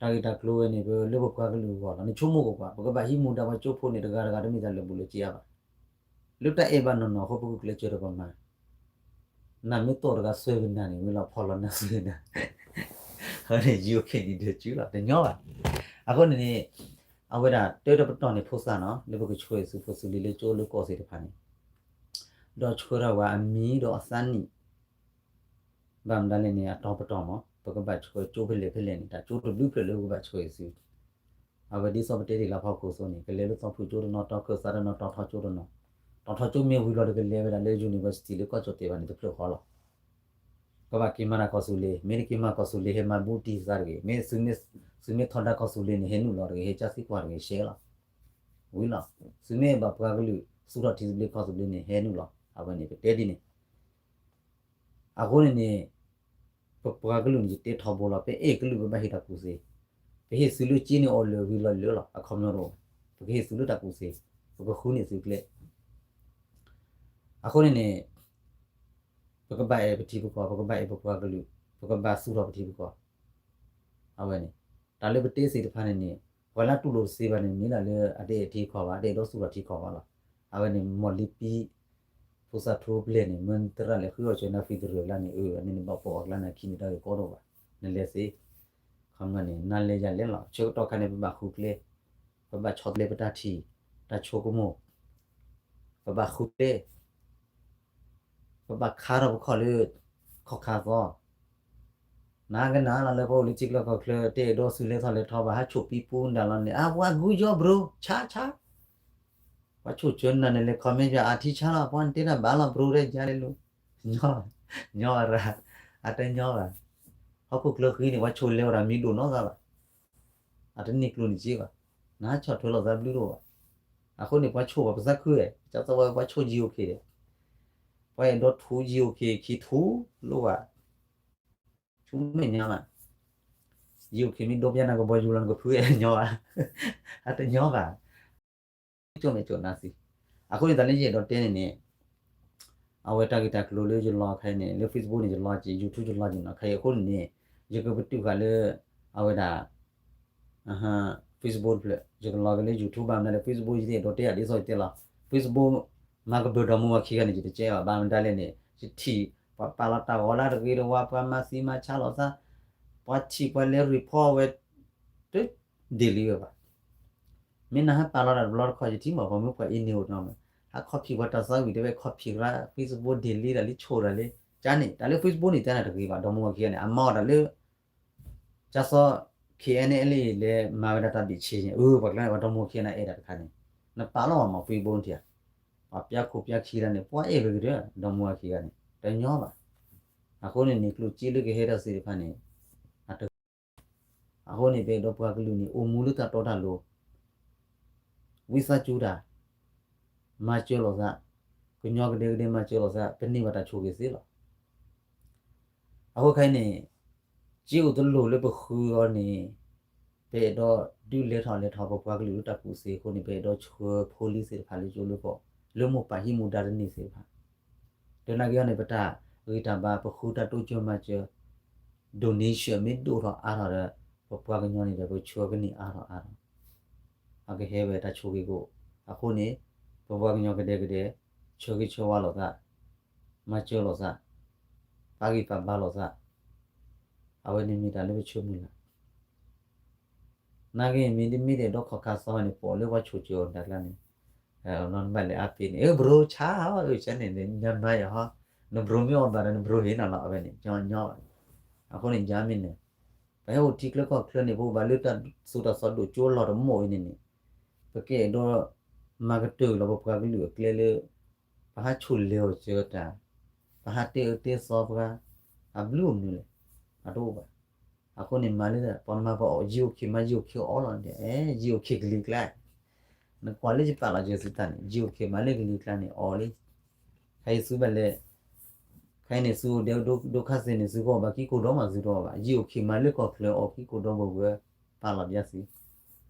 တၢ်ဂ့ၢ်တၢ်ကျိၤဝဲန့ၣ် ပလၢပပှၤကလုာ်အဂီၢ်လီၤ. နဆိကမိၣ်ကွၢ်ကွၢ်, ပကဘၣ်ဟံးမူဒါပှၤကၠိဖိန့ၣ် တဂၤတဂၤတမ့ၢ်တၢ်လၢာ်ဘူၣ်လၢာ်စ့အါဘၣ်. လၢတၢ်အဲၣ်ဘၣ်နီၢ်နီၢ်အဃိ ပဂုာ်ကျဲးစၢးဒီးပမၤ နမ့ၢ်သီၣ်တဂၤစွဲကနၤန့ၣ် ဝံၤလီၤဖီၣ်လီၤနၤစွဲကနၤ, အန့ၣ် ယိၤခ့ၣ်နံၤဒၢးစုလီၤ တညီဘၣ်. အဃိန့ၣ်န့ၣ် အဝဲဒၣ်တၢ်တပတီၢ်န့ၣ်ဖိသၣ်နီၤ လၢပကဆှၢသုးဖိသုးလံၤလၢကၠိလၢကီၢ်သ့ၣ်တဖၣ်န့ၣ် ဒီးဆှၢထီၣ်ဝဲအမံၤဒီးအသးနံၣ် ဘၣ်မတၤလဲၣ်န့ၣ် အတီၤပတီၢ်မး ပကဘၣ်ဆှၢကၠိဖဲလဲၣ်ဖဲလဲၣ်န့ၣ် တၢ်ကၠိတဘျုးဖျၢၣ်လၢပကဘၣ်ဆှၢသုး အဝဲဒ်သိးပတဲဒ်လၢဖီခိၣ်အသိးန့ၣ် ကလဲၤလၢသီဖုၣ်ကၠိတနီၤ တီခၢၣ်သးတနီၤ တီထီကၠိတနီၤ, တီထီကၠိမ့ၢ်ဝံၤလီၤဒီးကလဲၤဝဲဒၣ်လၢ university လၢကီၢ်ကၠီၣ်တဲာ်ဘၣ်န့ၣ် တဖျၢၣ်ဃီလီၤ. ကဘၣ်က့ၤမၤတၢ်ကီၢ်သူလ့ၤ, မ့ၢ်တက့ၤမၤကီၢ်သူလ့ၤ ဟဲမၤဘူတံၢ်သးတဂ့ၤ, မ့ၢ်သုမ့ၢ်ထီဒါကီၢ်သူလ့ၤန့ၣ် ဟဲနုာ်လီၤတဂ့ၤ, ဟဲကၢသံကွၢ်တဂ့ၤ ရှဲလီၤ. ဝံၤလီၤ. သုမ့ၢ်ဘၣ်ပှၤကလုာ် သူၣ်ထီၣ်ထံသဘျ့ကီၢ်သဘျ့န့ၣ် ဟဲနုာ်လီၤ. အဝဲန့ၣ် ပတဲဒ်န့ၣ် အဃိန့ၣ်န့ၣ် ပပှၤကလုာ်န့ၣ် ယတဲထီဘိလီၤ, ပအဲၣ်ကလုာ်ပဘၣ်ဟ့ၣ်တၢ်ကူၣ်သ့, ပဟ့ၣ်သုးလၢကၠ့န့ၣ်အီၤလၢာ်ဝံၤလီၤလၢာ်လီၤ, အခီပညီတအိၣ်ဘၣ်, ပကဟ့ၣ်သုးလၢတၢ်ကူၣ်သ့, ပကဃုန့ၢ်သုးကျဲ အဃိန့ၣ်န့ၣ် ပကဘၣ်အဲၣ်ပထံပကီၢ်, ပကဘၣ်အဲၣ်ပပှၤကလုာ်, ပကဘၣ်သူၣ်ထီၣ်ပထံပကီၢ်. အဝဲန့ၣ် တၢ်လၢပတဲသ့ၣ်တဖၣ်န့ၣ်န့ၣ် ပှၤလၢတူၢ်လိာ်တသ့ဘၣ်န့ၣ် မ့ၢ်ဒၣ်လၢအတအဲၣ်ထံကီၢ်ဘၣ်, အတအဲၣ်ဒိးသူၣ်ထီၣ်ထံကီၢ်ဘၣ်လီၤ. အဝဲန့ၣ် မီၢ်လံပံ ဖိသၣ်ထူပျဲၢ်န့ၣ် မ့ၢ်သရၣ်လဲၤဃုအီၣ်စၢၤနၤ federal လၢန့ၣ် အၢ န့ၣ်နဘၣ်ပိာ်အီၤကျါန့ၣ် ခံန့ၣ်တၢ်ဂ့ၢ်ကီတအိၣ်ဘၣ်, နလဲၤသ့ ခီမီန့ၣ် နၤလဲၤယၤလဲၤလီၤ. ဆၢကတီၢ်ခါန့ၣ် ပဘၣ်ဃုကျဲ, ပဘၣ်ဆီတလဲပတၢ်ထံၣ်, တၢ်ဆိကမိၣ်, ပဘၣ်ဃုကျဲ, ပဘၣ်ခါထီၣ်ပခီၣ်လၢ ခီၣ်ခါသီ နကနၣ်လီၤလၢပအိၣ်လၢထံချၢကီၢ်ချၢ တအဲၣ်ဒိးဆူလဲၤထီၣ်လဲၤထီဘၣ် ဟးဆိၣ်ပံပူဒၣ်လီၤန့ၣ် အဝဲဂုၢ်ယီ bro ဆါဆါ, ပှၤဆိၣ်စၢၤနၤန့ၣ် လဲၤ comment ယၤအထံဆါလီၤ ပှၤနတဲတၢ်ဘၣ်လီၤ bro တဲယါလဲၤလူၤ, ညီရၤ, အတညီဘၣ်, ဟီၣ်ခိၣ်ချၢဃံန့ၣ် ပှၤဆိၣ်လဲၤဝဲဒၣ်မံၤဒိၣ်နီတဂၤဘၣ်, အတန့ၢ်ကျိၣ်န့ၢ်စ့ဘၣ်, နဟးဆီၣ်ထွဲလိာ်သးဘျုးတအိၣ်ဘၣ်. အဃိန့ၣ် ပှၤဆိၣ်ဘၣ်ပသးခုဝဲ, ကၢ်သီဝဲပှၤဆိၣ် GOK ဒီး ပှၤအဲၣ်ဒိးထူ GOK ခံထူလိၣ်ဘၣ်, ဆူမဲာ်ညါမး, GOK မ့ၢ်ဒိပျါနၤကဘီယူၤလီၤ နကဖုအဲၣ်ညီဘၣ်, အတညီဘၣ်, ကၠိမဲာ်ကၠိနါသံ. အဃိန့ၣ် တၢ်လၢယအဲၣ်ဒိးတဲန့ၣ်န့ၣ် အဝဲတၢ်ဂ့ၢ်တၢ်ကျိၤလၢယလီၤခါအံၤန့ၣ် လၢ Facebook န့ၣ် ယလီၤက့ၤ YouTube ယလီၤက့ၤနီၤ ခါအံၤအဃိန့ၣ်န့ၣ် ယကပတုာ်ဃာ်လၢ အဝဲဒၣ် Facebook တဖျၢၣ် ယကလီၤက့ၤလၢ YouTube ဘၣ်မနုၤလဲၣ် Facebook ယတအဲၣ်ဒိးတဲယၤဒ်သိးယတဲလီၤ Facebook မၤကဘၢၣ်ဒီမါဝၤခံဂၤန့ၣ် ယတကဲဘၣ် ဘၣ်မနုၤလဲၣ်န့ၣ် ယထံၣ် ပှၤပာ်လီၤတၢ်ဂီၤလၢတဂ့ၤတဝါ ပှၤမၤသံမၤဆါလိာ်သး ပှၤထံၣ်ပှၤလဲၤ report ဝဲ တ delete ဝဲဘၣ် မ့ၢ်နဟးပာ်လီၤတၢ်တဘျီတခီၣ် ယထံၣ်မး ပှၤမၢပှၤအ့န့ၣ်အိၣ်တနီၤမး ဟးခီၣ်ဖံးပှၤတၢ်သီဝံၤတဲဝဲ ခီၣ်ဖံးရၣ် Facebook delete တၢ်လံ ဆိၣ်တၢ်လံ ကန့ၣ် တၢ်လၢ Facebook န့ၣ် တဲနၤတဂ့ၤဘၣ် ဒီမါဝၤခံဂၤန့ၣ် အမၤအီၤတၢ်လၢ ကၢ်သီ KNLA လဲၤမၤဝဲဒၣ်တၢ်ဘံၣ်ဆ့န့ၣ် အၢ ပှၤကျါန့ၣ် ပှၤဒီမါဝၤခံဂၤန့ၣ် အဲၣ်တၢ်တခါန့ၣ် နပာ်လီၤမး Facebook ထံၣ်ဧါ ပှၤပျါခိၣ်ပျါခံလၢန့ၣ် ပှၤအဲၣ်ဝဲကတၢၢ် ဒီမါဝၤခံဂၤန့ၣ် တညီဘၣ် အဃိန့ၣ်န့ၣ် ကျိၣ်စ့လၢကဟဲတၢ်သ့ၣ်တဖၣ်န့ၣ် အတ အဃိန့ၣ် ပအဲၣ်ဒိးပှၤကလုာ်န့ၣ် အိၣ်မူလၢတၢ်တီတၢ်လိၤ ဝံသးစူၤတၢ် မၤစၢၤလိာ်သး ကညီကဒဲကဒဲမၤစၢၤလိာ်သး ပန့ၢ်ဘၣ်တၢ်ဆိၣ်ဂ့ၤသ့လီၤ. အဃိခဲအံၤန့ၣ် က့အိၣ်တလိၣ်လၢပဃုအီၤန့ၣ် ပအဲၣ်ဒိးဒုးလဲၤထီၣ်လဲၤထီၣ် ပပှၤကလုာ်လၢတၢ်ကူၣ်သ့အဃိန့ၣ် ပအဲၣ်ဒိးဆှၢဖိလံၤသ့ၣ်တဖၣ်လၢကၠိလၢကီၢ် လၢမိၢ်ပၢ်ဟံးမူဒါတန့ၢ်သ့ၣ်တဖၣ် ဒီးနာ်က့အီၤန့ၣ် ပတၢ်ဂံၢ်တၢ်ဘါ ပဃုတၢ်တိစၢၤမၤစၢၤ donation မ့ၢ်ဒိၣ်ထီၣ်အါထီၣ်ဒီး ပပှၤကညီန့ၣ်ဒီး ပဆှၢကန့ၢ်အါထီၣ်အါထီၣ် အကဟဲဝဲတၢ်ဆိၣ်ဂ့ၤကိး အဃိန့ၣ် ပပှၤကညီကဒဲကဒဲ ဆၢဂ့ၤဆၢဝါလိာ်သး မၤစၢၤလိာ်သး ပာ်ဂံၢ်ပာ်ဘါလိာ်သး အဝဲန့ၣ်မ့ၢ်တၢ်လၢပဆၢမုၢ်လၢ် နာ်က့ မ့ၢ်တမ့ၢ်ဒီးခီၣ်ခါသီန့ၣ် ပိာ်လၢပှၤဆိၣ်စၢၤအီၤတၢ်ကျါန့ၣ် နဘၣ်လဲၤအါပ့ၤန့ၣ် အၢ ဘြိဆါ အၢ ဆါန့ၣ် ညါမါယၤဟီ နဘြိမ့ၢ်အီၣ်ဘၣ်ဒီး နဘြိဟ့ၣ်နၤလီၤ အဝဲန့ၣ် ညီညီဘၣ် အဃိန့ၣ် ယၤမ့ၢ်န့ၣ် ပဟဲအိၣ်ထံချၢကီၢ်ချၢန့ၣ် ပအိၣ်ဘၣ်လၢတၢ်သိၣ်တၢ်သီဒိၣ်ကၠိလီၤတမီၢ်အံၤန့ၣ်န့ၣ် ပကအဲၣ်ဒိး မၤကတၢၢ်လီၤပပှၤကလုာ်အကျဲလၢ ပဟးဆိၣ်လဲၤအီၤစၢၤတၢ် ပဟးတဲအၢတဲသီပှၤ အဘျုးအိၣ်မနုၤလဲၣ် အတအိၣ်ဘၣ် အဃိန့ၣ် မၤလၢ ပှၤမၤပှၤအီၣ် ယံၤအိၣ်ခ့မၤ ယံၤအိၣ်ခ့အီၣ်လီၤန့ၣ် အဲ ယံၤအိၣ်ခ့ကလံၤကျါ နကွၢ်လၢယပာ်လီၤစၢၤသုတၢ်န့ၣ် ယံၤအိၣ်ခ့မၤလၢကလံၤကျါန့ၣ် အီၣ်လံ ခဲအံၤသုဘၣ်လဲၤ ခဲအံၤန့ၣ် သုအိၣ်ဒဲဒိၣ်ခါသ့ၣ်န့ၣ် သုကအီၣ်ဘၣ်ခံကိးဒီးမးသုတအီၣ်ဘၣ် ယံၤအိၣ်ခ့မၤလၢကီၢ်ချၢအီၣ်ခံကိးဒီးဘၣ်ဝဲ ပာ်လီၤပျါသု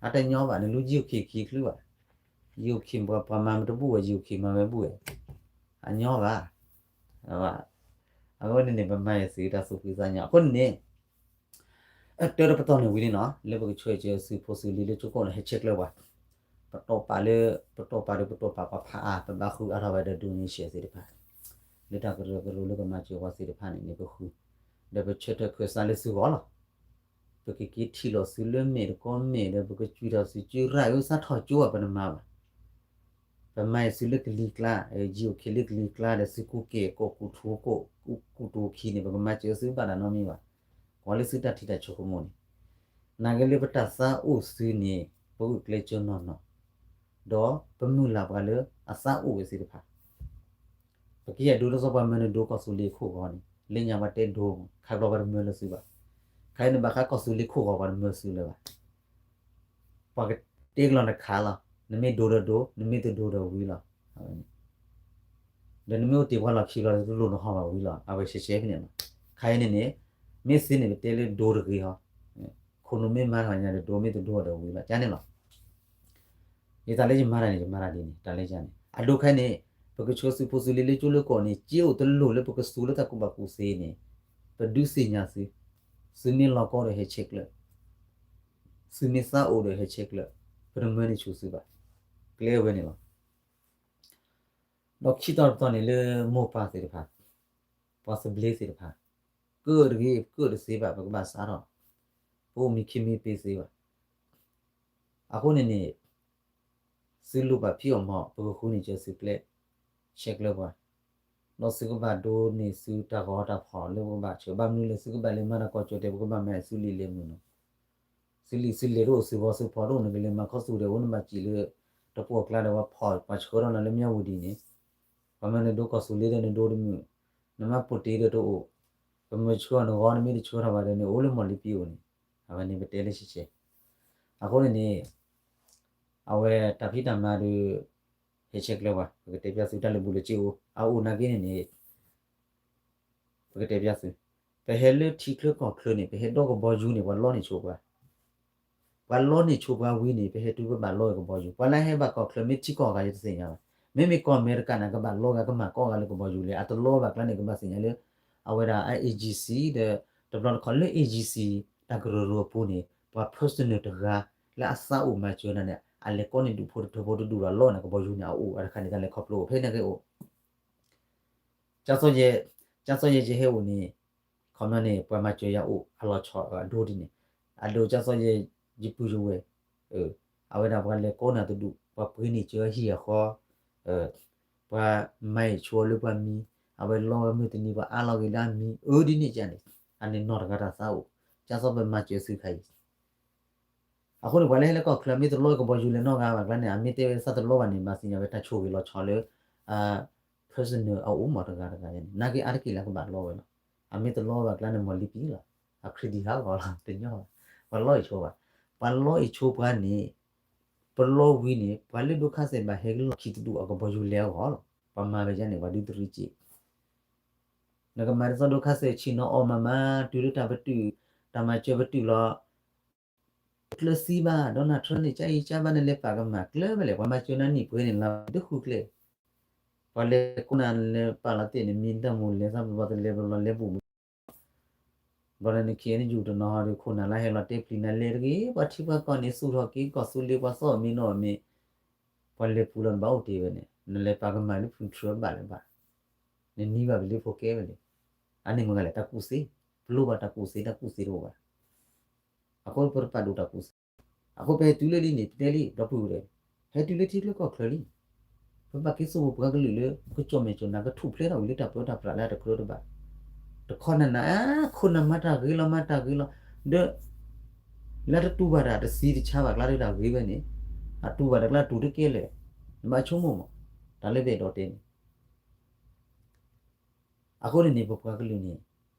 အတညီဘၣ် နလူယံၤအိၣ်ခ့ခံချုးဘၣ် ယံၤအိၣ်ခ့ပှၤမၤမတဘူၣ်ဝဲ ယံၤအိၣ်ခ့မၤဝဲဘူၣ်ဝဲ အညီဘၣ် အဝဲန့ၣ်န့ၣ် ပမၤအီၤသုတၢ်သူၣ်ဖှံသးညီ အဃိန့ၣ်န့ၣ် အတၢ်တပတီၢ်န့ၣ်ဝံၤလံနီၤ လၢပကဆှၢစၢၤသုးဖိသုးလံၤလၢကၠိခိၣ်န့ၣ် ဟဲဆဲးကျၢပှၤ ပတီၢ်ပာ်လၢ ပတီၢ်ပာ်ဒီးပတီၢ်ပာ်ပှၤဖးအါ ပဘၣ်ဃုအါထီၣ်ဝဲဒီး donation သ့ၣ်တဖၣ် လၢတၢ်ကရၢကရိလၢကမၤစၢၤပှၤသ့ၣ်တဖၣ်န့ၣ်န့ၣ် ပဃု ဒီးပဆၢထၢၣ်ခၢၣ်စးလၢသုဂီၢ်လီၤ ပကက့ၤထံၣ်လိာ်သုလၢမဲာ်တကီၢ်မဲာ်ဒီး ပကစံးထီၣ်သုစုရၣ်အၢ စးထီၣ်ကၠိဘၣ်ပနမၤဘၣ် ပမၤအီၤသုလၢကလံၤကျါ ယံၤအိၣ်ခ့လၢကလံၤကျါဒီး သုကူက့ၤကိးကူထူကိးကူတူၤခံန့ၣ် ပကမၤစၢၤသုဘၣ်တၢ်နီတမံၤဘၣ် ကွၢ်လၢသုတၢ်ထံၣ်တၢ်ဆိကမိၣ်န့ၣ် နာ်က့လၢပတၢ်သးအိၣ်သုန့ၣ် ပဂုာ်ကျဲးစၢးနီၢ်နီၢ်, ဒီးပမုၢ်လၢ်ပှၤလၢအသးအိၣ်ဝဲသ့ၣ်တဖၣ်, ပကယဲၢ်ဒိတစီပှၤမၢနဒိကီၢ်သူလ့ၤခိၣ်ဂီၤန့ၣ် လၢညါပှၤတဲဒိ, ခါဘျီပှၤတမၢလၢသုဘၣ်, ခဲအံၤန့ၣ်ဘၣ်ဃးကီၢ်သူလ့ၤခိၣ်ဂီၤပှၤတမၢသုလၢၤဘၣ် ပှၤကတဲကလီၤနခးလီၤ, နမ့ၢ်ဒိဒီးဒိ, နမ့ၢ်တဒိဒီးဝံၤလီၤ. ဒီးနမ့ၢ်အိၣ်တ့ၢ်ပှၤလီၢ်ခံလီၤ တလိၣ်နဟီၣ်ဘၣ်ဝံၤလီၤ, အဝဲရှဲရှဲဖဲန့ၣ်လီၤ. ခဲအံၤန့ၣ်န့ၣ် မ့ၢ်သ့န့ၣ် ပတဲလၢဒိတဂ့ၤဟီ, ခိၣ်နူာ်မ့ၢ်မၤထီၣ်ညါဒီးဒိ, မ့ၢ်တဒိဒီးဝံၤလီၤ ကန့ၣ်လီၤ. ယတၢ်လၢယမၤတၢ်န့ၣ် ယမၤတၢ်ဒ်န့ၣ် တၢ်လၢယၤန့ၣ် အဒိခဲအံၤန့ၣ် ပကဆှၢသုးဖိသုးလံၤလၢကၠိလၢကီၢ်န့ၣ် က့အိၣ်တလိၣ်လၢပကသူလၢတၢ်ကူၣ်ဘၣ်ကူၣ်သ့န့ၣ် ပဒုးသ့ၣ်ညါသု, သုမ့ၢ်လီၤကီဒီးဟဲဆဲးကျၢ, သုမ့ၢ်သးအိၣ်ဒီးဟဲဆဲးကျၢ, ပတမၢန့ၢ်ဆူၣ်သုဘၣ်, ကျဲဝဲန့ၣ်လီၤ. ဒီးခံတီၤတတီၤန့ၣ်လၢမိၢ်ပၢ်သ့ၣ်တဖၣ်, ပှၤသဘျ့သ့ၣ်တဖၣ်, ကၢၣ်တဂ့ၤ ကၢၣ်တသ့ဘၣ် ပကဘၣ်စးထီၣ်, ပအိၣ်မံခံမံပ့သ့ဘၣ်. အဃိန့ၣ်န့ၣ် သုလိၣ်ဘၣ်ဖံးအီၣ်မၤအီၣ် ပကဃုန့ၢ်စၢၤသုကျဲ, ဆဲးကျၢပှၤ, ဒီးသုကဘၣ်ဒိန့ၢ်သုတၢ်ဂီၤတၢ်ဖီၣ်လၢပကဘၣ်ဆှၢ, ဘၣ်မနုၤလဲၣ် သုကဘၣ်လဲၤမၤတၢ်ကီၢ်ကၠီၣ်တဲာ် ပကဘၣ်မၤသုလံာ်လဲၢ်မုၢ်နီၤ, သုလံာ်သုလဲၢ်တအိၣ် သုဂီၤသုဖီၣ်တအိၣ် နကလဲၤမၤခီသူၣ်ဒီးအိၣ် နဘၣ်စံၣ်လၢ တပှီၢ်ကျါဒီးပှၤဖီၣ်ပှၤဆှၢထီၣ်နၤလၢမၠၣ်ဝတံၤန့ၣ်, ပှၤမၢနဒိကီၢ်သူလ့ၤဒီးနဒိတမုာ်, နမၤပိာ်တ့ၢ်ဒီးတအိၣ်, ပမၢဆှၢအီၤနဂီၤ နမ့ၢ်တဆှၢထီၣ်ဘၣ်ဒီးန့ၣ် အိၣ်လၢမီၢ်လံပံအိၣ်န့ၣ်, အဝဲန့ၣ်ပတဲလၢဆဲးဆဲး, အဃိန့ၣ်န့ၣ် အဝဲတၢ်ဖံးတၢ်မၤဒီး ဟဲဆဲးကျၢပှၤ ပကတဲပျၢ်သုတၢ်လၢာ်ဘူၣ်လၢာ်စ့အိၣ် အအိၣ်နာ်က့န့ၣ်န့ၣ် ပကတဲပျၢ်သု, ပဟဲလၢထံချၢကီၢ်ချၢန့ၣ် ပဟဲဒီကဘီယူၤန့ၣ် ပှၤလီန့ၢ်ဆိပှၤ, ပှၤလီန့ၢ်ဆိပှၤဝံၤန့ၣ် ပဟဲတုၤပဘၣ်လီကဘီယူၤ, ပှၤလၢဟဲဘၣ်ကီၢ်ချၢမ့ၢ်ထံကီၢ်အဂၤယတသ့ၣ်ညါဘၣ်, မ့မ့ၢ်ကီၢ်အမဲရကၤန့ၣ် ကဘၣ်လီဂၤ ကမၤကီၢ်ဂၤလၢကဘီယူၤလဲၣ်, အတလီဘၣ်ကျါန့ၣ် ကဘၣ်သ့ၣ်ညါလၢ အဝဲဒၣ် အ A G C ဒီး တဘျီတခီၣ်လၢ A G C တၢ်ကရၢကရိအပူၤန့ၣ် ပှၤ personal တဂၤ လၢအသးအိၣ်မၤစၢၤနၤန့ၣ် အလဲၤကိးန့ၢ်ဒူၣ်ဖိတထၢဖိတဒူၣ်ဒီးလီန့ၣ် ကဘီယူၤန့ၣ် အအိၣ်အတခါန့ၣ် တၢ်လဲၤခီဖျိအိၣ်ဖဲန့ၣ်က့ၤအိၣ် ကၠၢ်စီၣ်ယဲၢ် ကၠၢ်စီၣ်ယဲၢ်ယဟဲအိၣ်န့ၣ် ခီပညီန့ၣ် ပှၤမၤစၢၤယၤအိၣ်အလီၤဆီအဒိဒ်န့ၣ် အဒိကၠၢ်စီၣ်ယဲၢ်ယပုၢ်ယဝဲၢ် အဝဲဒၣ်ပှၤလဲၤကိးနၤတဒူၣ် ပှၤပှ့ၤန့ၢ်စၢၤဟံၣ်အဃီ ပှၤမၤအ့ၣ်ဆိလၢပှၤမံၤ အဝဲလီဝဲမုၢ်တနံၤ ပှၤအါလီၤဂ့ၤလၢအမံၤ အၢဒ်န့ၣ်ကန့ၣ် အန့ၣ်နီၢ်တဂၤတၢ်သးအိၣ် ကၠၢ်စီၣ်ပမၤစၢၤသုခါအံၤ အဃိန့ၣ် ပှၤလၢဟဲလၢကီၢ်ချၢ မ့ၢ်တလီကဘီယူၤလဲၤနီတဂၤဘၣ်ကျါန့ၣ် အမ့ၢ်တဲဝဲသးတလီဘၣ်န့ၣ် မၤသ့ၣ်ညါဝဲတၢ်ဆိၣ်ဂ့ၤလီၤဆီလၢ personal အအိၣ်မးတဂၤတဂၤန့ၣ် နာ်က့အါတက့ၢ်လၢကဘၣ်လီဝဲလီၤ. အမ့ၢ်တလီဘၣ်ကျါန့ၣ် မီၢ်လံပံလီၤ. အခရံာ်ဒံးဟးဂီၤလီၤ တညီဘၣ်. ပှၤလီအ့ၣ်ဆိပှၤ, ပှၤလီအ့ၣ်ဆိပှၤန့ၣ် ပလီဝံၤန့ၣ် ပှၤလၢဒိခါစဲးဘၣ်ဟဲကလီၢ်ခံတဒူၣ်အကဘီယူၤလဲၤအဂီၢ်လီၤ. ပှၤမၤဝဲဒ်န့ၣ် ပှၤဒုးတရံးစ့ၢ် နကမၤဒ်သိးဒိခါစဲးဆ့ၣ်နီၤအီၣ်မၤမၤ တုၤလၢတၢ်ပတုာ် တၢ်မၤစၢၤပတုာ်လီၤ ကျၢၤသံဘၣ် Donald Trump န့ၣ် ကၢ်အံၤကၢ်ဘၣ်နလဲၤပာ်ကမၣ်ကျၢၤဝဲလဲၣ် ပှၤမၤစၢၤနၤနံၣ်ပှဲၤန့ၣ်လီၤ တဃုကျဲ ပှၤလဲၤကိးနၤလဲၤပာ်လီၤသ့ၣ်န့ၣ် မံတၢ်မူၤလဲၤသးဘျီတလဲၤဘျီလဲၤဘူၣ် ဘျီန့ၣ် နခ့နယူၢ်တနီၤဟီဒီး ခိၣ်နၢ်လၢဟဲလီၤတဲပျံၤနၤလဲၤတဂ့ၤ ပှၤထံပှၤကီၢ်န့ၣ် သူၣ်ထီၣ်က့ၤကီၢ်သူလ့ၤ ပှၤသီၣ်မ့ၤနီၣ်မ့ၤ ပှၤလဲၤပူၤလီၤနဘၣ်အိၣ်တ့ၢ်ဝဲန့ၣ် နလဲၤပာ်ကမၣ်လၢဖုထြၢဘၣ်လၢၤဘၣ် နနံၤဘၣ်ပလ့ဖိကဲဝဲန့ၣ် အန့ၣ်မ့ၢ်ဂၤလဲၣ် တၢ်ကူၣ်သ့ ပလိၣ်ဘၣ်တၢ်ကူၣ်သ့ တၢ်ကူၣ်သ့တအိၣ်ဘၣ် အဃိပတပာ်ဒိၣ်တၢ်ကူၣ်သ့ အဃိပဟဲတုၤလၢလံန့ၣ် တဲလံ ဒီပုၢ်ဝဲၢ် ဟဲတုၤလၢထံချၢကီၢ်ချၢလံ ပဘၣ်က့ၤစိာ်ပှၤကလုာ်လၢ ကကၠီၣ်မဲာ်ကၠီၣ်နါ ကထူၣ်ဖျဲးထီၣ်ဝံၤလၢတၢ်ပၢတၢ်ပြးလၢအတကြၢးတဘၣ် တခီနၤနၤ ခိၣ်နၢ်မၤတၢ်ဂ့ၤလီၤ မၤတၢ်ဂ့ၤလီၤ ဒီး လၢတတူၢ်ဘၣ်တၢ်တသံတဆါဘၣ်ကျါတၢ်ဂ့ၤဝဲန့ၣ် အတူၢ်ဘၣ်တၢ်ကျါတူၢ်တကဲလၢာ် နဘၣ်ဆိကမိၣ်မး တၢ်လၢပအဲၣ်ဒိးတဲန့ၣ် အဃိန့ၣ်န့ၣ် ပပှၤကလုာ်န့ၣ်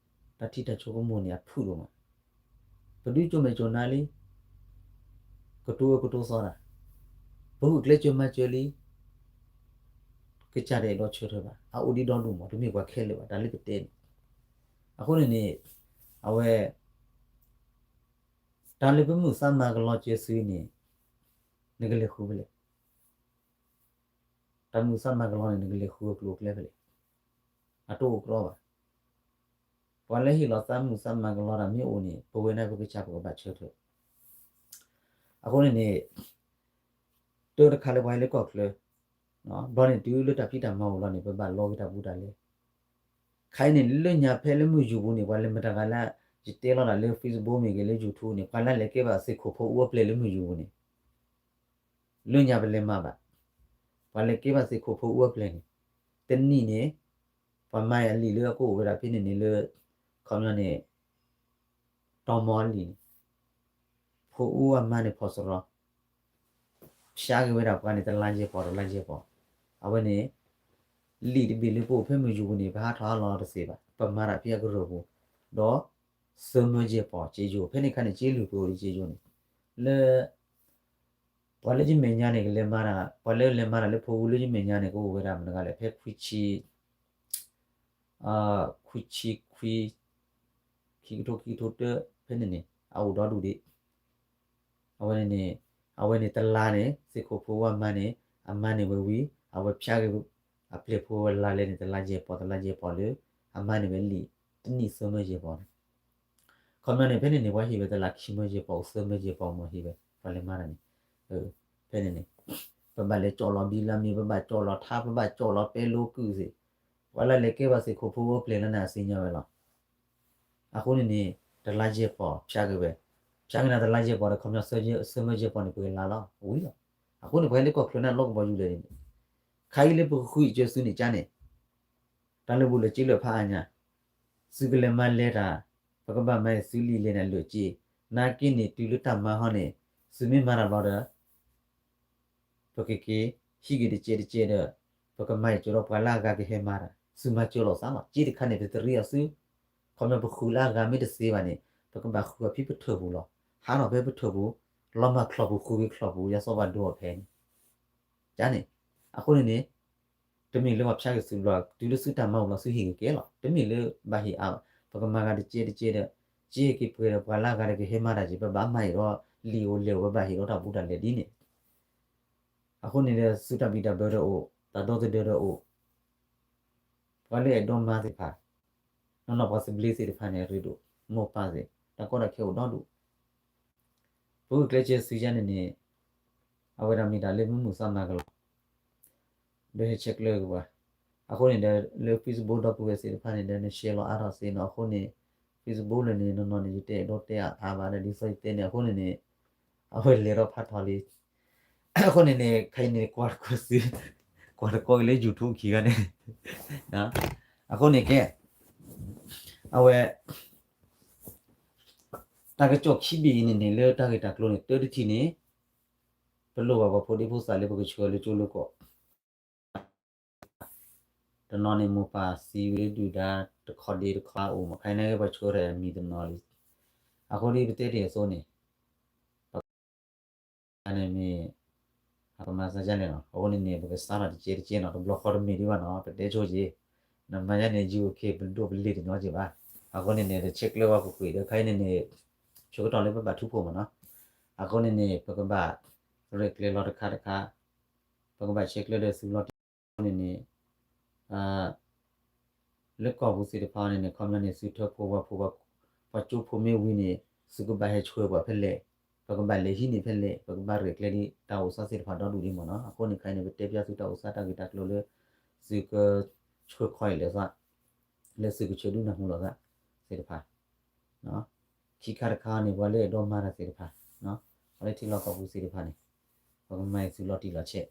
တၢ်ထံၣ်တၢ်ဆိကမိၣ်န့ၣ် အဖုၣ်ဒိၣ်မး, ပဒုးကၠီၣ်မဲာ်ကၠီၣ်နါလံ, ကတိၤအၢကတိၤသီတၢ်, ပဂုာ်ကျဲးစၢးမၤစၢၤလံ, ကစၢ်တအဲၣ်ဒိးဆၢထၢၣ်ဘၣ်, အအိၣ်ဒံးဒီဒူၣ်မး တမ့ၢ်ပှၤခဲလၢာ်ဘၣ် တၢ်လၢပတဲန့ၣ်, အဃိန့ၣ်န့ၣ် အဝဲ တၢ်လၢပမုၢ်သးမၤကလီစၢၤသုန့ၣ် နကလဲၤဃုဖဲလဲၣ် တၢ်မုၢ်သးမၤကလီန့ၣ် နကလဲၤဃုအကျိၤအကျဲဖဲလဲၣ်, အတအိၣ်ကြီဘၣ်. ပှၤလၢဟ့ၣ်လီၤသးမုၢ်သးမၤကလီတၢ်မ့ၢ်အိၣ်န့ၣ် ပဝဲဒၣ်ပကစၢ်ပကဘၣ်ဆၢထၢၣ်. အဃိန့ၣ်န့ၣ် တၢ်တခါလၢပှၤဟဲလၢကီၢ်ချၢ ဘျီန့ၣ်တုၤလၢတၢ်ဖံးတၢ်မၤအိၣ်လီၤန့ၣ် ပဘၣ်လီက့ၤတၢ်ဘူးတၢ်လဲ ခါအံၤန့ၣ် လၢညါဖဲလၢမုၢ်ယူၤပူၤန့ၣ် ပှၤလဲၤမတၤဂၤလၢ ယတဲလီၤတၢ်လၢ Facebook မ့ၢ်ဂ့ၤ လၢ YouTube န့ၣ် ပှၤလၢလဲၤကဲဘၣ်သ့ၣ်ခိၣ်ဖိအူအပျဲၢ်လၢမုၢ်ယူၤပူၤန့ၣ် လၢညါပလဲၤမၤဘၣ်, ပှၤလဲၤကဲဘၣ်သ့ၣ်ခိၣ်ဖိအူအပျဲၢ်န့ၣ် တနံၣ်န့ၣ် ပှၤမၤအလံာ်လၢအကအိၣ်ဝဲဒၣ်ဖဲန့ၣ်န့ၣ်လၢ ခီပညီန့ၣ် တီမီအလံာ်န့ၣ် ဖိအူအမါန့ၣ်ဖီၣ်စရီ ဖျါက့ၤဝဲဒၣ်ပှၤန့ၣ် တလါယဲၢ်ပီၢ် တလါယဲၢ်ပီၢ်, အဝဲန့ၣ် လံာ်တဘ့ၣ်လၢပအိၣ်ဖဲမုၢ်ယူၤပူၤန့ၣ် ပဟးထီၣ်ဟးလီၤတသ့ဘၣ်, ပမၤတၢ်ဖဲအကရၢၢ်ပူၤ, ဒီး သၢမၢယဲၢ်ပီၢ် က့ယိာ်, ဖဲန့ၣ်ခါန့ၣ် က့လုၢ်ပအိၣ်လၢက့ယိာ်န့ၣ်, လၢ ပှၤလၢယမဲာ်ညါန့ၣ် ကလဲၤမၤတၢ်, ပှၤလၢလဲၤမၤတၢ်လၢဖိဝူလၢယမဲာ်ညါန့ၣ် ကအိၣ်ဝဲဒၣ်မနုၤဂၤလဲၣ်, ဖဲခွံဆံ ခွံဆံခွံ, ခံကထိခံကထိတၢ ဖဲန့ၣ်န့ၣ် အအိၣ်ဒီဒူၣ်ဒံး, အဝဲန့ၣ်န့ၣ်, အဝဲန့ၣ်တလါန့ၣ် သုးခိၣ်ဖိဝဲမၤန့ၣ်, အမၤန့ၢ်ဝဲဝံၤ အဝဲဖျါက့ၤ အပျဲၢ်ဖိဝဲလါလဲန့ၣ် တလါယဲၢ်ပီၢ် တလါယဲၢ်ပီၢ်လၢ အမၤန့ၢ်ဝဲလံာ်တနံၣ်သၢမၢယဲၢ်ပီၢ်န့ၣ်, ခီပညီန့ၣ် ဖဲန့ၣ်န့ၣ် ပှၤဟ့ၣ်ဝဲတလါခံမၢယဲၢ်ပီၢ် အိၣ်သၢမၢယဲၢ်ပီၢ်မ့ၢ်ဟ့ၣ်ဝဲ ပှၤလဲၤမၤတၢ်န့ၣ်, ဖဲန့ၣ်န့ၣ် ပဘၣ်လဲၤကၠီၣ်လီၤဘံလါမ့ၢ် ပဘၣ်ကၠီၣ်လီၤထါ ပဘၣ်ကၠီၣ်လီၤပဲလိကုၢ်သ့ၣ်, ပှၤလၢလဲၤကဲဘၣ်သုးခိၣ်ဖိအိၣ်ပျဲၢ်လၢန့ၣ် အသ့ၣ်ညါဝဲလီၤ. အဃိန့ၣ်န့ၣ် တလါယဲၢ်ပီၢ်ဖျါက့ၤဝဲ, ဖျါက့ၤန့ၣ်တလါယဲၢ်ပီၢ်ဒီး ခီပညီ သၢမၢယဲၢ်ပီၢ်န့ၣ် ပှဲၤလါလီၤ ဝံၤလီၤ. အဃိန့ၣ် ပှၤဟဲလၢကီၢ်ချၢန့ၣ် လီၢ်ကဘီယူၤလဲၣ်န့ၣ်, ခါအံၤလၢပကဃုအံၤကၢသုန့ၣ်ကါန့ၣ်, တၢ်လၢာ်ဘူၣ်လၢာ်စ့လၢာ်ဖးအါညါ, သုကလဲၤမၤလဲၤတၢ်, ပကဘၣ်မၤအံၤသုလံာ်လဲၣ်န့ၣ် အလၢာ်စ့, နာ်က့န့ၣ် တုၤလၢတၢ်မၤဟီန့ၣ်, သုမ့ၢ်မၤတၢ်ဘျီဒီး ပကက့ၤဟံးက့ၤတကဲးတကဲးဒီး, ပကမၤအံၤကၠီဒီးပှၤလၢအဂၤကဟဲမၤတၢ်, သုမၤစၢၤလိာ်သးလီၤ. စ့တခါန့ၣ် ပတရံးအီၤသု, ခီပညီပဃုလၢအဂၤမ့ၢ်တသ့ဘၣ်န့ၣ်, ပကဘၣ်ဃုအီၤဖဲပထၢၣ်ပူၤလီၤ. ဟးထီၣ်ဖဲပထၢၣ်ပူၤ, လီၤမၢ်ချီၣ်ပူၤ ဃုက့ၤချီၣ်ပူၤ ယၤစီၤပၤဒိအီၤဖဲန့ၣ် ကါန့ၣ်, အဃိန့ၣ်န့ၣ်, တမ့ၢ်လၢပှၤဖျါက့ၤသုးဘျီ တုၤလၢသုတၢ်မၤအိၣ်ဘျီသုဟ့ၣ်က့ၤကဲလီၤ. တမ့ၢ်လၢဘၣ်ဟ့ၣ်အါ, ပကမၤဂၤတကဲးတကဲးဒီး, က့ဟ့ၣ်က့ၤပှဲၤဒီးပှၤလၢအဂၤဒီးကဟဲမၤတၢ်က့ၤ ပဘၣ်မၤအံၤဒီး, လံာ်အိၣ်လဲၢ်အိၣ် ပဘၣ်ဟ့ၣ်ဒီးတၢ်ဘူးတၢ်လဲၢ်ဒ်န့ၣ်, အဃိန့ၣ်ဒီး သုတၢ်ဘံၣ်တၢ်ဘၢဒီးအိၣ်, တၢ်ဒီသဒၢဒီးအိၣ်, ပှၤလၢအဲၣ်ဒိးမၤသ့ၣ်တဖၣ်, နီၢ်နီၢ်ပှၤသဘျ့သ့ၣ်တဖၣ်န့ၣ် အရ့ဒိၣ်, မိၢ်ပၢ်သ့ၣ်, တၢ်ကီတၢ်ခဲအိၣ်ဒီဒူၣ် ပဂုာ်ကျဲးစၢးသုယါန့ၣ်န့ၣ်, အဝဲဒၣ်မ့ၢ်တၢ်လၢမုာ်မုာ်သးမၤကလီၤ, ဒီးဟဲဆဲးကျၢက့ၤပှၤ, အဃိန့ၣ်ဒီး လၢ Facebook ဒီပုၢ်ဝဲၢ်သ့ၣ်တဖၣ်န့ၣ်ဒီး န share လီၤအါထီၣ်သ့နီၤ, အဃိန့ၣ် Facebook လၢန့ၣ် နီၢ်နီၢ်န့ၣ် ယတအဲၣ်ဒိးတဲအါဘၣ်ဒီး ဒ်သိးယတဲန့ၣ် အဃိန့ၣ်န့ၣ်, အဝဲလဲၤထီၣ်ဖးထီလံ အဃိန့ၣ်န့ၣ် ခဲအံၤန့ၣ် ကွၢ်တကီၢ်သု, ကွၢ်တကီၢ်က့ၤလၢ YouTube ခံဂၤန့ၣ်, အဃိန့ၣ်ကဲ, အဝဲ တၢ်ကစီၣ်ခံဘ့ၣ်အံၤန့ၣ်န့ၣ် လၢတၢ်ဂ့ၢ်တၢ်ကျိၤန့ၣ် တၢတထံၣ်န့ၣ်, ပလိၣ်ဘၣ်ပှၤဖိဒံဖိသၣ်လၢပကဆှၢလၢကၠိလၢကီၢ်, တနီၤန့ၣ်မိၢ်ပၢ်သံဝံၤလၢဒုၣ်ဒါ တခီဒ့တခီအအိၣ်မး ခဲအံၤန့ၣ်ပှၤဆှၢထီၣ်အမံၤတနီၤလံ, အဃိဒ်ပတဲတ့ၢ်အသိးန့ၣ် န့ၣ်မ့ၢ် အကမၤစၢၤယါလဲၣ်နီၤ, အဃိန့ၣ်န့ၣ် ပကစးထီၣ်တကဲးတကဲးနီၤ, တဘျီဃီတမ့ၢ်ဒံးဘၣ်နီၤ, ပတဲဆိက့ၤ, နမၤယါန့ၣ် ယိၤခ့ ပဒိၣ်ပလ့ၤတညီက့ၤဘၣ်, အဃိန့ၣ်န့ၣ် တဆဲးကျၢဝဲကွ့ၢ်ကွ့ၢ်ဒီး ခဲအံၤန့ၣ်န့ၣ်, ဆၢကတီၢ်လၢပဘၣ်ထူဖိမးနီၤ, အဃိန့ၣ်န့ၣ် ပကဘၣ် ရဲၣ်ကျဲၤလီၤတခါတခါ, ပကဘၣ်ဆဲးကျၢဒီးသုးလီၤတံၢ်လီၤဆဲးန့ၣ်န့ၣ် လၢကီၢ်ပူၤသ့ၣ်တဖၣ်န့ၣ်န့ၣ် ခီပညီန့ၣ် သုထၢဖိဝါဖိ ပှၤကၠိဖိမ့ၢ်ဝံၤန့ၣ် သုကဘၣ်ဟဲဆှၢပှၤဖဲလဲၣ်, ပကဘၣ်လဲၤဟံးန့ၢ်ဖဲလဲၣ်, ပကဘၣ်ရဲၣ်ကျဲၤဒ်တၢ်အိၣ်သးသ့ၣ်တဖၣ်ဒီဒူၣ်ဒ်မးနီၤ, အဃိန့ၣ်ခဲအံၤန့ၣ် ပတဲပျါသုတၢ်အိၣ်သးတၢ်ဂ့ၢ်တၢ်ကျိၤလၢ သုကဆှၢခီအံၤလိာ်သး, လၢသုကဆှၢဒုးနၢ်ဟူလိာ်သးသ့ၣ်တဖၣ် ခံခါတခါန့ၣ် ပှၤလၢအဲၣ်ဒိးမၤတၢ်သ့ၣ်တဖၣ်, ပှၤလၢထံလီၢ်ကီၢ်ပူၤသ့ၣ်တဖၣ်န့ၣ် ပကမၤအံၤသုးလီၤတံၢ်လီၤဆဲး,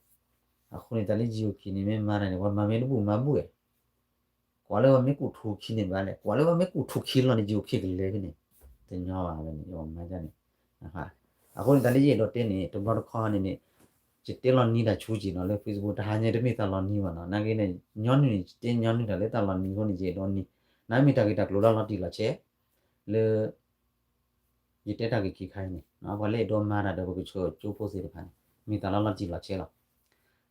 အဃိန့ၣ် တၢ်လၢယိၤခ့န့ၣ်မ့ၢ်မၤတၢ်န့ၣ် ပှၤမၤမ့ၢ်တဘူၣ်မၤဘူၣ်ဝဲ, ကွၢ်လၢပှၤမ့ၢ်ကူၣ်ထူခံန့ၣ်ဘၣ်လဲၣ်, ကွၢ်လၢပှၤမ့ၢ်ကူၣ်ထူခံလီၤန့ၣ် ယိၤခ့ကလဲၤဖဲန့ၣ်, တညီဘၣ်ဝဲန့ၣ် ယမၤဒ်န့ၣ်, အဃိန့ၣ် တၢ်လၢယအဲၣ်ဒိးတဲန့ၣ် တဘျီတခီန့ၣ်န့ၣ် ယတဲလီၤနံၤတၢ်ဆူက့ၤနီၤ လၢ Facebook တဟါညါတမ့ၢ်တၢ်လီၤနံၤဘၣ်နီၤ, နာ်က့န့ၣ် ညီနုၢ်န့ၣ် ယတဲညီနုၢ်တၢ်လၢတၢ်လီၤနံၤအဃိန့ၣ် ယအဲၣ်ဒိးနံၤ, နာ်မ့ၢ်တၢ်ဂ့ၢ်တၢ်ကျိၤလၢလီၤတံၢ်လီၤဆဲး လၢ ယတဲတၢ်ဂ့ၢ်ခံခါအံၤန့ၣ် ပှၤလၢအဲၣ်ဒိးမၤတၢ်ဒီးပကဆှၢကၠိဖိသ့ၣ်တဖၣ်န့ၣ် မ့ၢ်တၢ်လၢလီၤတံၢ်လီၤဆဲးလီၤ.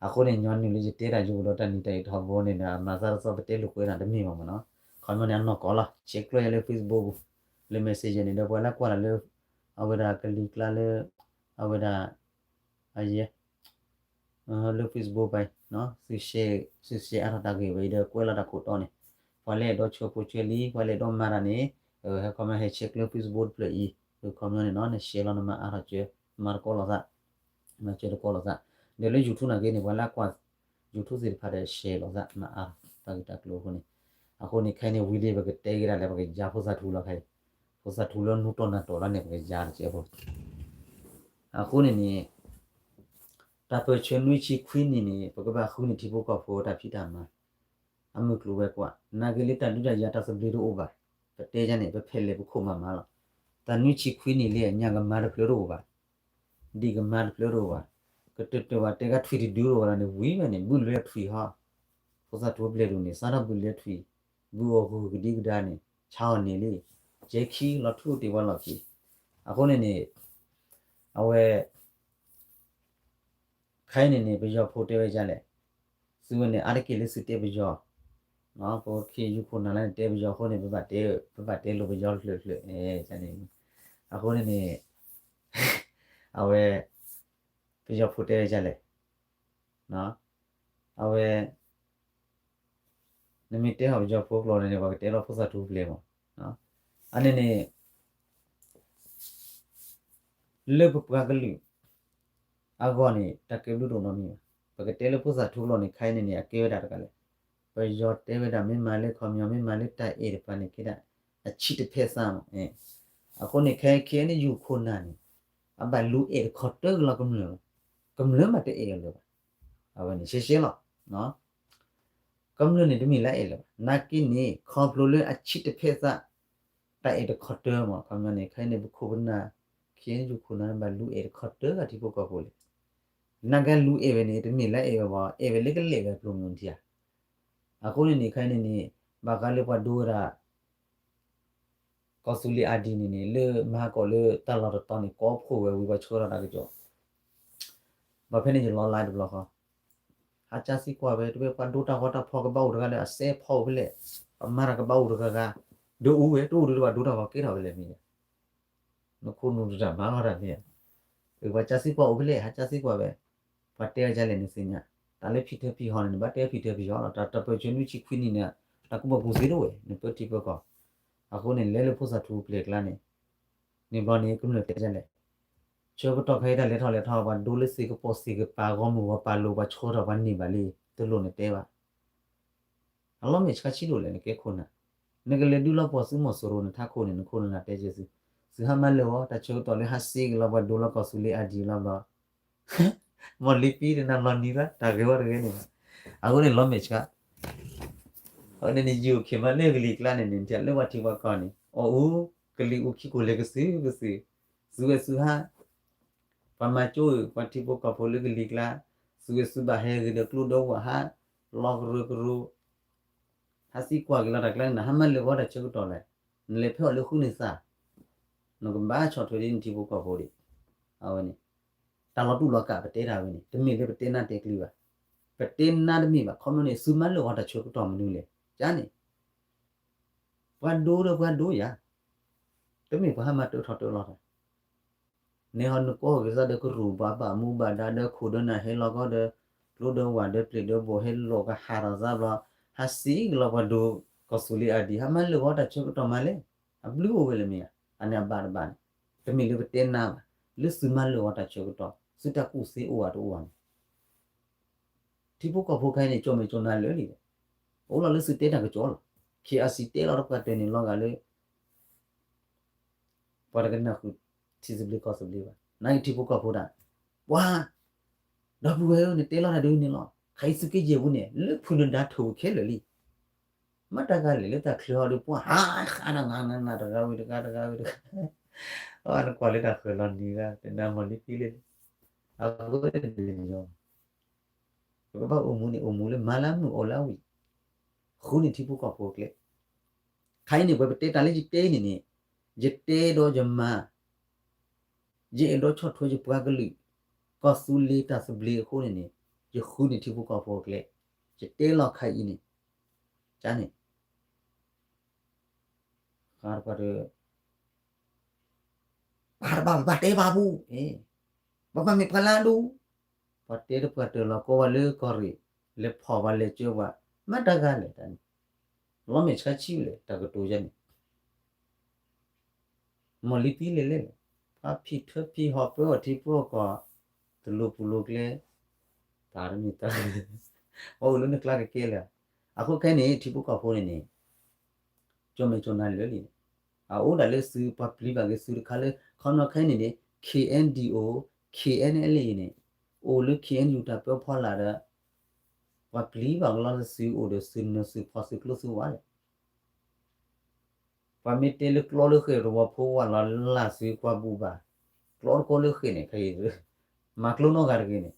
အဃိန့ၣ် ညီနုၢ်လၢယတဲတၢ်ယိၤဒီးတၢ်နံၤတၢ်အံၤထီဘိန့ၣ်ဒီး အမၤသးတသီပတဲလိာ်ကွဲးတၢ်တမ့ၢ်ဘၣ်မ့ၢ်နီၤ, ခီပညီန့ၣ် အနီၢ်ကီၢ်လီၤ ဆဲးကျၢယၤလၢ Facebook ပူၤ လၢ Messenger န့ၣ်ဒီး ပှၤလၢကွၢ်တၢ်လၢ အဝဲဒၣ်ကလံၤကျါလၢ အဝဲဒၣ် အယဲ လၢ Facebook ပူၤ သု share သု share အါထီၣ်တၢ်ဂ့ၢ်ဝဲအံၤဒီး ကွဲးလီၤတၢ်ခိၣ်တီန့ၣ်, ပှၤလၢအဲၣ်ဒိးဆှၢဖိဆှၢလံ ပှၤလၢအဲၣ်ဒိးမၤတၢ်န့ၣ် ဟဲခီမ့ၢ်ဟဲဆဲးကျၢ Facebook တဖျၢၣ်အံၤ, ခီပညီန့ၣ်နီၤ န share လီၤ နမၤအါထီၣ်စၢၤ မၤတကီလီၤသး, မၤစၢၤတကီလီၤသး, ဒီးလၢ YouTube နာ်က့န့ၣ် ပှၤလၢအကွၢ် YouTube သ့ၣ်တဖၣ်ဒီး share လီၤသး မၤအါထီၣ်တၢ်ဂ့ၢ်တၢ်ကျိၤအဃိန့ၣ်, အဃိန့ၣ် ခဲအံၤန့ၣ် ဝံၤလံ ပကတဲက့ၤဒၣ်လဲာ် ပကယါဖိသၣ်ထူလီၤခဲအံၤ, ဖိသၣ်ထူလၢနူတီၢ်နၢ်တီၢ်လီၤန့ၣ် ပကယါတကဲးဖိ အဃိန့ၣ်န့ၣ် တၢ်ပၢၢ်ဆၢနွံဆံခွံနံၣ်န့ၣ် ပကဘၣ်ဃုန့ၢ်ထံဖိကီၢ်ဖိတၢ်ဖံးတၢ်မၤ, အမုၢ်ကျိၤဝဲၤကွာ် နာ်က့လၢတၢ်ဒုးတၢ်ယၤတၢ်သဘျ့တအိၣ်ဘၣ်, ပတဲယါန့ၣ် ပဖဲလဲၣ်ပခိၣ်မၤမၤလီၤ, တၢ်နွံဆံခွံနံၣ်လံ ညၣ်ကမၤတဖျၢၣ်တအိၣ်ဘၣ်, ဒံၣ်ကမၤတဖျၢၣ်တအိၣ်ဘၣ်, က ကတၢၢ်တၢၢ်ဘၣ်တဲကါထွံၣ်တဒုအိၣ်ဝဲဒၣ်န့ၣ် ဝံၤဝဲန့ၣ် ဘုၣ်လွဲထွံၣ်ဟီ, ဖိသၣ်ထူပျဲၢ်ဒိၣ်န့ၣ် စးထီၣ်ဘုၣ်လွဲထွံၣ်, ဘုၣ်အီၣ်ဂုာ်ကဒံကဒါန့ၣ် ဆါအီၤန့ၣ်လံ, ကဲခံလီၤထူတ့ၢ်ဝဲလီၢ်ခံ, အဃိန့ၣ်န့ၣ် အဝဲ ခဲအံၤန့ၣ်န့ၣ် ပယီၤဖိတဲဝဲဒ်လဲၣ်, သုဝဲန့ၣ် အါတက့ၢ်လၢသုတဲပယီၤ, ပက့ၤယူၤခိၣ်နၢ်လၢန့ၣ် တဲပယီၤအဃိန့ၣ် ပဘၣ်တဲ ပဘၣ်တဲလိာ်ပယီၤတဖျၢၣ်တဖျၢၣ်န့ၣ်, အဃိန့ၣ်န့ၣ် အဝဲ ပယီၤဖိတဲဝဲဒ်လဲၣ်, အဝဲ နမ့ၢ်တဲဟီၣ်ပယီၤဖိကျိာ်န့ၣ်န့ၣ် ပှၤကတဲလီၤဖိသၣ်ထူပျဲၢ်မး, အန့ၣ်န့ၣ် လၢပပှၤကလုာ်အဂီၢ်န့ၣ် တၢ်ကဲဘျုးတအိၣ်နီတမံၤဘၣ်. ပကတဲလၢဖိသၣ်ထူကျိာ်န့ၣ် ခဲအံၤန့ၣ်န့ၣ် အကဲဝဲဒၣ်တဂၤလဲၣ်. ပယီၤတဲဝဲဒၣ် မ့ၢ်မၤလၢခီပညီ မ့ၢ်မၤလၢတၢ်အဲၣ်တဖၣ်န့ၣ် ကဲဒၣ်အဆံးတဖျၢၣ်သးမး. အဃိန့ၣ် ခဲခဲအံၤန့ၣ် ယူၤခိၣ်နၢ်န့ၣ် အဘၣ်လူၤအဲၣ်တခီတၢၢ်ကလီၤကမျၢၢ်လီၤ. ကမျၢၢ်မးတအဲၣ်အီၤလၢၤဘၣ်. အဝဲန့ၣ်ရှဲရှဲလီၤ. ကမျၢၢ်န့ၣ်တမ့ၢ်လၢအဲၣ်လၢၤဘၣ်. နာ်က့န့ၣ် ခီဖျိလၢအဆံးတဖျၢၣ်သး တၢ်အဲၣ်တခီတၢၢ်မး ခီပညီန့ၣ် ခဲအံၤန့ၣ် ပခိၣ်ပနၢ် ခဲအံၤယူၤခိၣ်နၢ်န့ၣ် ဘၣ်လူၤအဲၣ်တခီတၢၢ်ဂၤထံဖိကီၢ်ဖိလဲၣ်. နာ်က့လူၤအဲၣ်ဝဲန့ၣ် တမ့ၢ်လၢအဲၣ်ဝဲဘၣ် အဲၣ်ဝဲလၢကလဲၤဝဲကျိၤမုၢ်ထံဧါ. အဃိန့ၣ်န့ၣ် ခဲအံၤန့ၣ်န့ၣ် ဘၣ်ဃးလၢပှၤဒိဝဲဒၣ် ကီၢ်သူလ့ၤအါဒံးန့ၣ်န့ၣ် လၢမဟါကီၢ်လၢတၢ်လီၢ်တတီၤန့ၣ် ကိးဖှိၣ်ဝဲဝံၤပှၤဆှၢထီၣ်တၢ်ကစီၣ် ဘၣ်ဖဲန့ၣ်ယလီၤလါတဘျီဃီ ဟးကၢစံကွၢ်ဝဲ တဝဲပှၤဒိတၢ်ဂီၤတၢ်ဖီၣ်ကဘၣ်အိၣ်တဂၤလၢအစဲးဖီအိၣ်ဖဲလဲၣ်, ပှၤမၤတၢ်ကဘၣ်အိၣ်တဂၤဂၤ, ဒုးအိၣ်ဝဲ တအိၣ်ဒုးတဘၣ်ဒိတၢ်ဂီၤကဲထီၣ်ဖဲလဲၣ် မ့ၢ်ဧါ. နခိၣ်နူာ်တတၢ်မၤလီၤတၢ်မ့ၢ်ဧါ. ပှၤကၢစံကွၢ်အိၣ်ဖဲလဲၣ် ဟးကၢစံကွၢ်ဝဲ, ပှၤတဲဝဲဒ်လဲၣ်နသ့ၣ်ညါ, တၢ်လၢဖံထၢဖံဟီၣ်န့ၣ် နဘၣ်တဲဖံထၢဖံဟီၣ်လီၤ. တၢ်တပၢၢ်ဆၢနွံဆံခွံနံၣ်န့ၣ် တၢ်ကူၣ်ဘၣ်ကူၣ်သ့တအိၣ်ဝဲ နပၢထံပၢကီၢ်. အဃိန့ၣ် လဲၤလၢဖိသၣ်ထူပျဲၢ်ကျါန့ၣ် န့ၣ်ဘျီန့ၣ် ကမျၢၢ်တဲဒ်လဲၣ် ဆၢကတီၢ်ခဲအံၤတၢ်လဲၤထီၣ်လဲၤထီ ပှၤဒိလၢသ့ၣ်ကပီၤသ့ၣ်ကပၤ ဂီၢ်မုၢ်ဂီၢ်ပၤလိၤ ပှၤဆှၢထီၣ်ပှၤန့ၢ်ဘၣ်လံ တလိၣ်နတဲဘၣ်. အလီၤမဲာ်ဆှးဆံးလိာ်လဲၣ် နကဲခိၣ်နၢ်, နကလဲၤဒုးလီၤပှီၢ်သုးမီၤစိရိၤ နထးခိၣ်န့ၣ် နခိၣ်နၢ်တဲကဲသု, သုဟးမၤလၢာ်အီၤ တၢ်ဆၢကတီၢ်လၢဟးစ့က့ၤလီၤပှၤဒိလၢကီၢ်သူလ့ၤအါဒံးလီၤဘျီ မီၢ်လံပံတနၤလီၤနံၤဘၣ် တၢ်ဂ့ၤဝဲတဂ့ၤန့ၣ်, အဃိန့ၣ်လီၤမဲာ်ဆှး, အဃိန့ၣ်န့ၣ် ယိၤခ့မးလၢကလံၤကျါန့ၣ်န့ၣ် လၢပှၤထံပှၤကီၢ်န့ၣ် အီၣ်အူ ကလံၤအူခံကိၢ်လဲၤကသုးကသုး, သုဝဲသုဟး, ပှၤမၤကၠိ ပှၤထံဖိကီၢ်ဖိလၢကလံၤကျါ, သုဝဲသုဘၣ်ဟဲဂ့ၤဒီးကျိဒီးဝၣ်ဟး, လီၤကရၢကရိ ဟးသံကွၢ်က့ၤလီၤတၢ်ကျါန့ၣ် နဟးမၤလၢာ်ဝဲတၢ်ဆၢကတီၢ်လဲၣ်, နလဲၤဖဲအီၤလၢဃုန့ၢ်သး, နကဘၣ်ဆီၣ်ထွဲဒ်နထံဖိကီၢ်ဖိဒံး, အဝဲန့ၣ်, တၢ်လီၤတူၢ်လီၤကာ်ပတဲတၢ်ဝဲန့ၣ် တမ့ၢ်လၢပတဲနါတဲကျံဘၣ်, ပတဲနါတမ့ၢ်ဘၣ် ခီဖျိန့ၣ် သုမၤလၢာ်ဝဲတၢ်ဆၢကတီၢ်မနုၤလဲၣ်, ကန့ၣ် ပှၤဒိဒီးပှၤဒိယၤ, တမ့ၢ်ပှၤဟးမၤတၢထီၣ်တၢလီၤတၢ် န့ၣ်ဟီနကိးဂ့ၤသးဒီးကရူၢ်ဘၣ်ဘၣ်မူဘၣ်ဒါဒီးခိၣ်ဒီးနၢ်ဟဲလီၤကီဒီး ကျိဒီးဝၣ်ဒီးပျ့ၤဒီးဘိၣ်ဟဲလီၤကဟးထီၣ်သးဘျီ, ဟးစံကလီၤပှၤဒိ ကီၢ်သူလ့ၤအါဒံး ဟးမၤလၢာ်ဝဲတၢ်ဆၢကတီၢ်မးလဲၣ်, အဘျုးအိၣ်ဝဲလၢမ့ၢ်ဧါ, အန့ၣ်အဘၣ်တဘၣ်န့ၣ်, တမ့ၢ်လၢပတဲနါဘၣ်, လၢသုမၤလၢာ်ဝဲတၢ်ဆၢကတီၢ် သုတၢ်ကူၣ်သ့အိၣ်ဝဲတအိၣ်ဝဲန့ၣ် ထံဖိကီၢ်ဖိခဲအံၤန့ၣ် ကၠီမဲာ်ကၠီနါလၢာ်လံ, အိၣ်လီၤလၢသုတဲတၢ်ကစီၣ်လီၤ, ခ့အစံးတဲလီၤတပှၢ်တၢၢ်န့ၣ်လီၤဂာ်လၢ ပှၤတကနၣ်ဃုာ်ထံသဘျ့ကီၢ်သဘျ့ဘၣ်, နာ်က့ထံဖိကီၢ်ဖိဒၣ်, ပှၤ, ဒီပုၢ်ဝဲၢ်ဧၢ နတဲလီၤတၢ်ဒ်န့ၣ်လီၤ, ခဲအံၤသုးက့ယဲၢ်ပူၤန့ၣ် လၢဖုနဒါထိၣ်ခဲလၢာ်လံ မ့ၢ်တၢ်ဂၤလဲၣ်လၢတၢ်ချၢဟီဒီး ပှၤဟးဃးနၤ နၤနၤတဂၤဝံၤတဂၤတဂၤဝံၤတဂၤ, နကွၢ်လၢတၢ်ဃၢၤလီၤနံၤဂၤ တနၤမီၢ်လံပံလၢ, အဃိန့ၣ် ပကဘၣ်အိၣ်မူန့ၣ် အိၣ်မူလၢမၤလၢမုၢ်အီၣ်လၢဝံၤ, ဃုန့ၢ်ထံဖိကီၢ်ဖိအကျဲ, ခဲအံၤန့ၣ် ပှၤပတဲတၢ်လၢယတဲအံၤန့ၣ်န့ၣ်, ယတဲဒီးယမၤ ယအဲၣ်ဒိးဆီၣ်ထွဲယပှၤကလုာ်, ကီၢ်သူလ့ၤတၢ်သဘျ့အဃိန့ၣ်န့ၣ်, ယဃုန့ၢ်ထံဖိကီၢ်ဖိအကျဲ, ယတဲလီၤခဲအံၤန့ၣ်, ကန့ၣ်, ဃးတပှၢ်တၢၢ်, ပှၤတဘၣ်ပဘၣ်တဲဘၣ်ပူၤ, ပဘၣ်မ့ၢ်ပှၤလၢအဒိၣ်, ပှၤတဲတပှၢ်တၢၢ်လီၤ ကိးဝဲလၢကီၢ်ရ့ၣ်, လဲၤဖီၣ်ပှၤလဲၤကၢပှၤ, မ့ၢ်တၢ်ဂၤလဲၣ်တၢ်န့ၣ်, လီၤမဲာ်ဆှးဆံးလဲၣ် တၢ်ကတိၤယဲန့ၣ် မီၢ်လံပံလဲၣ်လဲၣ်လဲၣ်, ပှၤဖံးထၢဖံးဟီၣ်ပၢအီၣ်ထံပၢအီၣ်ကီၢ်, တလိၣ်ပူၤလိၣ်ကျဲ, တၢ်တမ့ၢ်တၢ်, ပှၤအိၣ်လၢနကျါကကဲလၢာ်, အဃိခဲအံၤန့ၣ် ထံဖိကီၢ်ဖိန့ၣ်န့ၣ်, ကၠီမဲာ်ကၠီနါလၢာ်လံန့ၣ်, အအိၣ်ဒၣ်လၢသုပှၤပျံၤဘၣ်က့ၤသုတခါလၢ ခီဖျိခဲအံၤန့ၣ်န့ၣ် K N D O, K N L A န့ၣ်, အိၣ်လၢ K N U တၢ်ပၢဖီလာ်ဒီး ပှၤပျံၤဘၣ်ကလီသုစုအိၣ်ဒီးစုနၢၤစုဖီၣ်စုကျိသုဝဲလဲၣ်. ပှၤမ့ၢ်တဲလၢကျီလၢဃဲၣ်တဝီဖိဝဲလီၤလၢ်စုကွၢ်ဘူၣ်ဘၣ်, ကျီတကီလၢဃဲၣ်န့ၣ် ခဲအံၤ မၤကျိနီတဂၤတဂ့ၤန့ၣ်,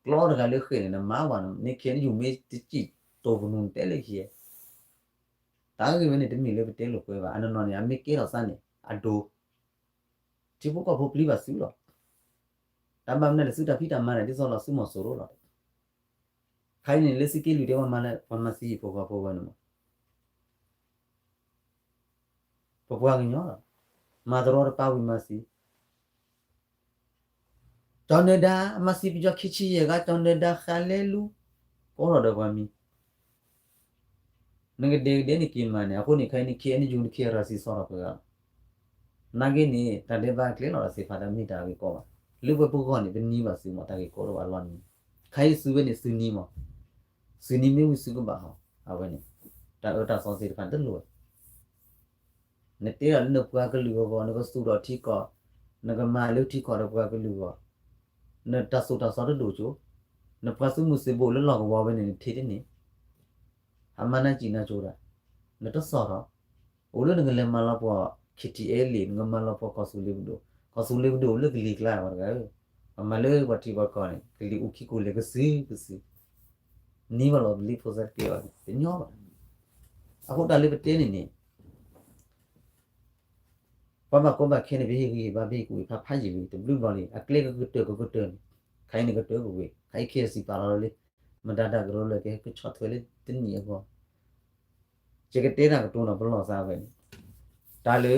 ကျီတဂၤလၢဃဲၣ်န့ၣ် နမၤဝဲန့ၣ် နခ့နယူၤမ့ၢ်တစံၣ်တိၢ်ပနူၤ နတဲလၢခံ တၢ်ဂ့ၢ်ဝဲန့ၣ် တမ့ၢ်လၢပတဲလိာ်ကွဲဘၣ်. အနီၢ်နီၢ်န့ၣ် အမ့ၢ်ကဲထီၣ်သးန့ၣ် အဒိ ထံဖိကီၢ်ဖိပျံၤဘၣ်သုလီၤ. တၢ်ဘၣ်မနုၤလဲၣ် သုတၢ်ဖံးတၢ်မၤန့ၣ် ဒ်သိးလီၤသုမီၤစိရိၤလီၤ. ခါအံၤန့ၣ် လၢသုးက့လွံၢ်တဲ ပှၤမၤလၢ ပှၤမၤသံအံၤဖိဃီဖိဝဲန့ၣ်မး ပပှၤကညီလီၤ. မၤတရီတပါဝံၤမၤသံ ကၠီၤနၢၤဒါ မၤသံပယီၤ ခံဆံယဲၢ်ဂၤ ကၠီၤနၢၤဒါဃးလဲလူ ကိးထီၣ်ဒီးပှၤမံၤ နကဒဲကဒဲန့ၣ်က့ၤမၤန့ၣ် အဃိန့ၣ် ခဲအံၤန့ၣ် ခ့အဲၣ်ယူၣ်န့ၣ် ခ့ရၤစံးစီထီၣ်ပှၤဂၤလီၤ. နာ်က့န့ၣ် တၢ်ဒဲးဘးအကျဲလီၤဒီးသ့ၣ်ဖးတၢ်မ့ၢ်တၢ်ဂ့ၢ်ကီဘၣ်. လၢပှၤပဂီၢ်န့ၣ် ပနံၤဘၣ်သုးမး တၢ်ဂ့ၢ်ကီတဘၣ်လီၤန့ၣ် ခဲအံၤသုးဝဲန့ၣ်သုးနံၤမး သုးနံၤမ့ၢ်ဝံၤသုးကဘၣ်ဟီ အဝဲန့ၣ် တၢ်အၢတၢ်သီသ့ၣ်တဖၣ်တလိၣ်ဝဲ နတဲဒၣ်လၢနပှၤကလုာ်အဂီၢ် နကသူၣ်ထီၣ်ထံကီၢ် နကမၤလၢထံကီၢ်ဒီးပှၤကလုာ်အဂီၢ် နတၢ်သိၣ်တၢ်သီတဒိၣ်ကၠိ နပှၤသုးမုၢ်သံၣ်ဘိလၢလီၢ်ကဝီၤဝဲန့ၣ် နထံၣ်တန့ၢ် အမၤနၢ်စံၣ်နၢ်ကၠိတၢ် နတသီၣ်ထီၣ် အိၣ်လၢနကလဲၤမၤလီၤပှီၢ် ခ့ထံအဲလ့ၣ် နကမၤလီၤပှီၢ်ကီၢ်သူလ့ၤပဒိၣ် ကီၢ်သူလ့ၤပဒိၣ်အိၣ်လၢကလံၤကျါပှၤတဂၤဧၢ ပမၤလၢပှၤထံပှၤကီၢ်န့ၣ် ကလံၤအူခံကိၢ်လဲၤကစုာ်ကစုာ် နံၤဘၣ်လီၤလံဖိသၢတကဲဘၣ် တညီဘၣ် အဃိတၢ်လၢပတဲန့ၣ်န့ၣ် ပှၤဘၣ်ကီဘၣ်ခဲန့ၣ် ပဟ့ၣ်ဂံၢ်ဟ့ၣ်ဘါ ပဟ့ၣ်ကူၣ်ဟ့ၣ်ဖးဖးယံာ်လံ တဘျုးဘျီလံ အကျဲကကတၢၢ်ကကတၢၢ်န့ၣ် ခဲအံၤန့ၣ်ကတၢၢ်ကဝ့ၤ ခဲအံၤ ခ့ရၤစံး ပာ်လီၤလီၤလံ မတၤတၢ်ကရၢလၢကဟဲကဆီၣ်ထွဲလၢတနံၣ်အဂီၢ် ယကတဲတၢ်ကတိၤနီၤ ပလီၢ်သးဝဲန့ၣ် တၢ်လၢ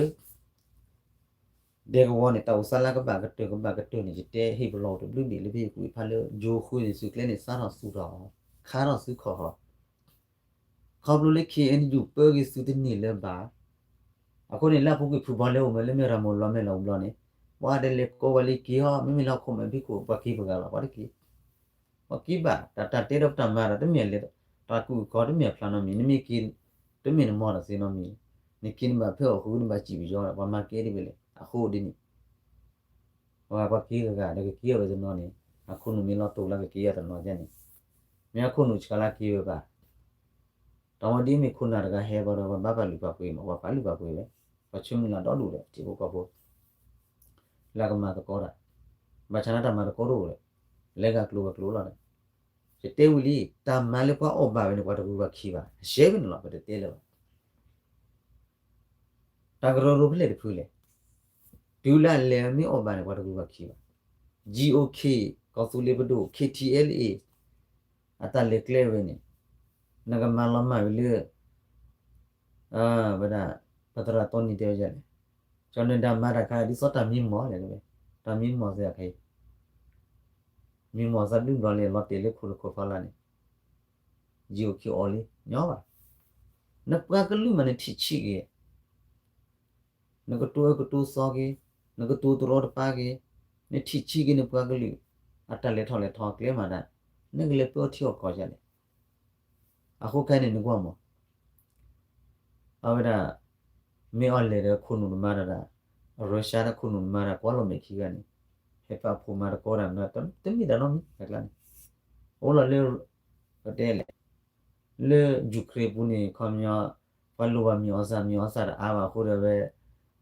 ဒဲကဝီၤန့ၣ် တၢ်အိၣ်သးလၢကဘၣ်ကတၢၢ်ကဘၣ်ကတၢၢ်န့ၣ် ယတဲဟ့ၣ်ပလီၢ်တဘျုးဘ့ၣ်လၢပဟ့ၣ်ကူၣ်ဟ့ၣ်ဖးလၢ ယိၤဃုန့ၣ် သုးကျဲန့ၣ် စးထီၣ်သူၣ်ထီၣ် ခါထီၣ်စုခီၣ်ဟီ ခီဖျိလၢ ခ့အဲၣ်ယူၣ် ပၢက့ၤသုးတန့ၢ်လၢၤဘၣ် အဃိန့ၣ် လၢအပူၤကွံာ်ဖုဘီလဲအိၣ်မး လၢမ့ၢ်ရၤမိၢ်လီၤမဲာ်လီၤဘျီန့ၣ် ပှၤတလဲၤကိးဝဲလၢက့ၤဟီ မ့မ့ၢ်လၢဟီၣ်ခိၣ်မဲာ်ဖံးခိၣ် ပှၤက့ၤပဂၤလီၤ ပှၤတက့ၤ ပှၤက့ၤဘၣ် တၢ်တၢ်တဲဒီးပတၢ်မၤဒီး တမ့ၢ်လဲၤ တၢ်ကူၣ်ကီတမ့ၢ်အဖျါနီတမံၤ နမ့ၢ်က့ၤ တမ့ၢ်နမီၢ်ဒီးသ့နီတမံၤ နက့ၤနဘၣ်ဖဲအီၣ်ဃုာ် နဘၣ်စံၣ်ပယီၤဒီး ပှၤမၤကဲဒ်ဝဲလဲၣ် အဃိဒ်န့ၣ် ပှၤပှၤက့ၤဂၤဂၤဒီးကက့ၤအီၤဝဲတနီၤန့ၣ် အခိၣ်နူာ်မ့ၢ်လီၤတိာ်လၢကက့ၤအီၤတနီၤန့ၣ် မ့ၢ်အခိၣ်နူာ်ဆှါလၢက့ၤဝဲဘၣ် တၢ်ဝဲဒ်မ့ၢ်ခိၣ်နၢ်တဂၤဟဲဘၣ်ဒီး ပှၤဘၣ်ပာ်လုၢ်ပာ်ပှ့ၤမး ပှၤပာ်လုၢ်ပာ်ပှ့ၤဝဲ ပှၤဆၢမုၢ်လၢ်ဒီဒူၣ်ဒီး ထံဖိကီၢ်ဖိ လၢကမၤသကိးတၢ် ဘၣ်ဆၣ်န့ၣ်တၢ်မၤသကိးတအိၣ်ဒီး လဲၤဂၤကျိၤဂၤကျိၤလီၤဒီး ယတဲဝံၤလံ တၢ်မၤလၢပှၤအီၣ်ဘၣ်ဝဲန့ၣ် ပှၤတဂုၤဘၣ်ခံဘၣ် အရှဲဝဲန့ၣ်လီၤ ပတတဲလၢၤဘၣ် တၢ်ကရၢကရိဖဲလဲၣ်တဖုလဲၣ် တုၤလၢအလဲၤမ့ၢ်အီၣ်ဘၣ်န့ၣ် ပှၤတဂုၤဘၣ်ခံဘၣ် GOK ကီၢ်သူလ့ၤပဒိၣ် ခ့ထံအဲလ့ၣ် အတၢ်လဲၤကျဲဝဲန့ၣ် နကမၤလီၤမၢ်ဝံၤလၢ ဝဲဒၣ် ပသရၣ်တီနံၤတဲဝဲဒ်လဲၣ် ကၠီၤနၢၤဒါမၤတၢ်ခါ ဒ်သိးတၢ်မံမီၢ်လဲၣ် တၢ်မံမီၢ်သ့အခါအံၤ မံမီၢ်သးဘျုးဘျီလံ လီၤတဲာ်လၢခိၣ်တခိၣ်ဖီလာ်န့ၣ် ယိၤခံအီၤလံ ညီဘၣ် နပှၤကလုာ်မး နထံၣ်ဆံးက့ၤ နကတိၤအၢကတိၤသီက့ၤ နကတိၤတရီတပါက့ၤ နထံၣ်ဆံးက့ၤနပှၤကလုာ် အတၢ်လဲၤထီၣ်လဲၤထီအကျဲမးဒၣ် နကလဲၤပၢအီထံအီၣ်ကီၢ်ယၤလဲၣ် အဃိခဲအံၤန့ၣ် နကွၢ်မး အဝဲဒၣ် မ့ၢ်အီၤလဲၤဒီးခိၣ်နူာ်တမၤတၢ်ဒၣ် Russia ဒီးခိၣ်နူာ်တမၤတၢ် ကွၢ်လီၤမဲာ်ခံဂၤန့ၣ် ဟဲပာ်ဖှိၣ်မၤသကိးတၢ်မး တမ့ၢ်တၢ်နီတမံၤတကျါန့ၣ် အိၣ်လီၤလၢ ပတဲလဲၣ် လၢ Ukraine ပူၤန့ၣ် ခီပညီ ပှၤလိၣ်ဘၣ်မ့ၢ်အီၣ်စၢ် မ့ၢ်အီၣ်စၢ်တအါဘၣ်အဃိဒီးဝဲ မ့ၢ်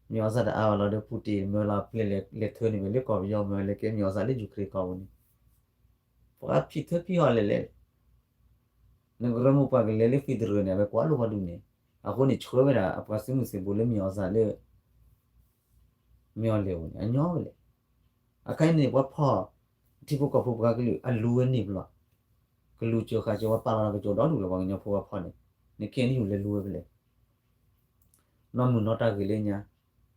အီၣ်စၢ်တအါဘၣ်လီၤဒီး Putin မၢလီၤပျဲၢ်လဲၤထၢန့ၣ်ဝဲလၢကီၢ်ပယီၤ မၢဝဲလဲၤကဲမ့ၢ်အီၣ်စၢ်လၢ Ukraine ကီၢ်ပူၤန့ၣ် ပှၤဖံးထၢဖံးဟီၣ်လဲၣ်လဲၣ် နကရၢမိၢ်ပှၢ်ကလဲၤလၢ federal န့ၣ် အဝဲကွၢ်လိာ်ပှၤဒ်န့ၣ် အဃိန့ၣ် ဆှၢဝဲဒၣ်အပှၤသုးမုၢ်သံၣ်ဘိလၢမ့ၢ်အီၣ်စၢ်လၢ မ့ၢ်အီၣ်လဲၣ်အအိၣ်န့ၣ် အညီဝဲလဲၣ်. အခါအံၤန့ၣ် ပှၤဖီၣ် ထံဖိကီၢ်ဖိပှၤကလုာ်အလူၤဝဲန့ၣ်ဘျီ ကလူၤစၢၤဃာ်စၢၤ ပှၤပာ်လီၤတၢ်ကစီၣ်ဒီဒူၣ်လၢပှၤကညီဖိပှၤဖီၣ်န့ၣ် နခ့နယူၣ်လဲၤလူၤဝဲဖဲလဲၣ် နီၢ်မုၢ်နီၢ်တၢ်ဂ့ၢ်လၢညါ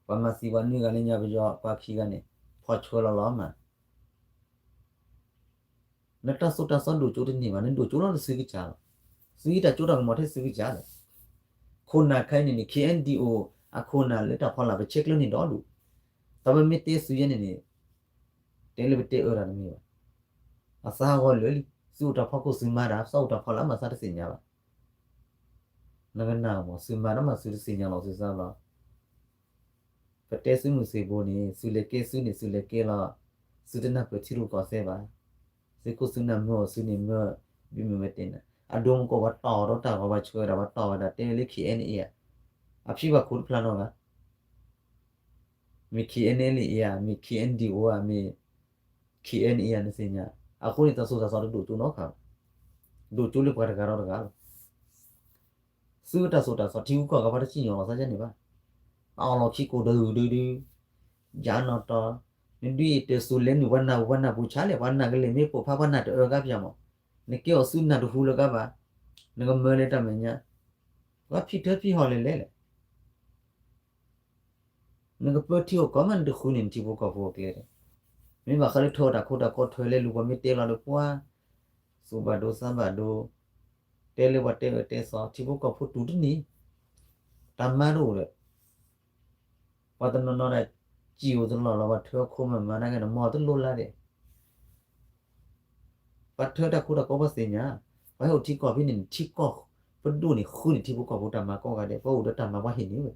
ပှၤမၤသံပှၤနွံဂၤလၢညါပယီၤပှၤခံဂၤန့ၣ် ဖီၣ်ဆှၢလီၤလီၤမး နတၢ်သိၣ်တၢ်သီဒိၣ်ကၠိတန့ၢ်ဘၣ် နဒိၣ်ကၠိလီၤလၢသုကစၢ်လီၤ. သုဟံးတၢ်ကၠိတၢ်ကမီၤထဲသုကစၢ်လီၤ. ခိၣ်နၢ်ခဲအံၤန့ၣ်န့ၣ် KNDO အခိၣ်နၢ်လၢတၢ်ဖီလာ်ပဆဲးကျၢန့ၢ်ဒီဒူၣ်. တၢ်ပမ့ၢ်တဲသုယဲန့ၣ်န့ၣ် တဲလၢပတဲအၢတၢ်တမ့ၢ်ဘၣ်. အသးဟးဂီၤလၢာ်လံ. သုအိၣ်တၢ်ဖီခိၣ်သုမၤတၢ် သးအိၣ်တၢ်ဖီလာ်မးသးတသ့ၣ်ညါဘၣ်. နကနၣ်မး သုမၤတၢ်မးသုတသ့ၣ်ညါလီၤသုသးဘၣ်. ပတဲသုးမုၢ်သံၣ်ဘိန့ၣ် သုလဲၤကဲသုန့ၣ် သုလဲၤကဲလီၤ. သုတနၢ်ပၢၢ်ထံရူၢ်ကီၢ်သဲးဘၣ်. သုးခိၣ်သုနၢ်မၢအီၤသုန့ၣ်မၢ ဘံၣ်မုာ်ဝဲတဲနၤ အဒိမကီၢ်ပှၤတီၢ်ထီၣ်တၢ်ဂီၤ ပှၤဆှၢဝဲဒၣ်ပှၤတီၢ်ဝဲဒၣ်တဲဝဲလၢ KNA ဧါ. အဖံဘၣ်ခိၣ်တဖျါနီတဂၤ မ့ၢ် KNLA ဧါ မ့ၢ် KNDO ဧါ မ့ၢ် KNA ဧါ နသ့ၣ်ညါ. အဃိန့ၣ် တၢ်သိၣ်တၢ်သီတဒိၣ်ကၠိနီတခါဘၣ်, ဒိၣ်ကၠိလၢပှၤတဂၤဒီးတဂၤလီၤ. သုတၢ်သိၣ်တၢ်သီ ထံဖိကီၢ်ဖိတစံၣ်ညီၣ်လီၤသးဒ်န့ၣ်ဘၣ်. အအီၣ်လီၤခံကိးဒုဒုဒု, ယၤနီၢ်တီ, နဒုးအံၤတဲစိၤလဲၤနုာ်ပှၤနၢ်ပူၤ ပှၤနၢ်ပူၤဆါလဲၣ်, ပှၤနၢ်ကလဲၤမ့ၢ်ပိာ်ဖး ပှၤနၢ်တအၢကါပၠးမး, နကဲအီၤဆူနၢ်တဟူလၢၤကါဘၣ်, နကမၢလၢတၢ်မဲာ်ညါ, ပှၤဖံးထၢဖံးဟီၣ်လဲၣ်လဲၣ်လဲၣ် နကပၢထံအိၣ်ကီၢ်မး နတဃုန့ၢ်နထံဖိကီၢ်ဖိအကျဲ, မ့ၢ်ဘၣ်ဃးလၢထၢတၢ်ခိတၢ်ခိထွဲလဲၤလူၤ ပှၤမ့ၢ်တဲလီၤဒီးပှၤ, သူၣ်ဘၣ်ဒိသးဘၣ်ဒိ, တဲလၢပှၤတဲအၢတဲသီ ထံဖိကီၢ်ဖိတူၢ်တန့ၢ်, တၢ်မၤတအိၣ်ဒီး ပှၤတနီၤနီၤဒၣ် စံၣ်အိၣ်တလီၢ်လီၤ ပှၤထၢခိမၤမၤနာ်က့ဒီး မ်တလိလါဒဲး ပှၤထၢတၢ်ခိတၢ်ခိပှၤသ့ၣ်ညါ, ပှၤဟဲအိၣ်ထံကီၢ်ဖဲန့ၣ်န့ၣ် ထံကီၢ်ပဒိၣ်န့ၣ် ဃုန့ၢ်ထံဖိကီၢ်ဖိတၢ်မၤကိးဂၤဒဲး, ပှၤအိၣ်ဒီးတၢ်မၤပှၤဟ့ၣ်န့ၢ်ဝဲ,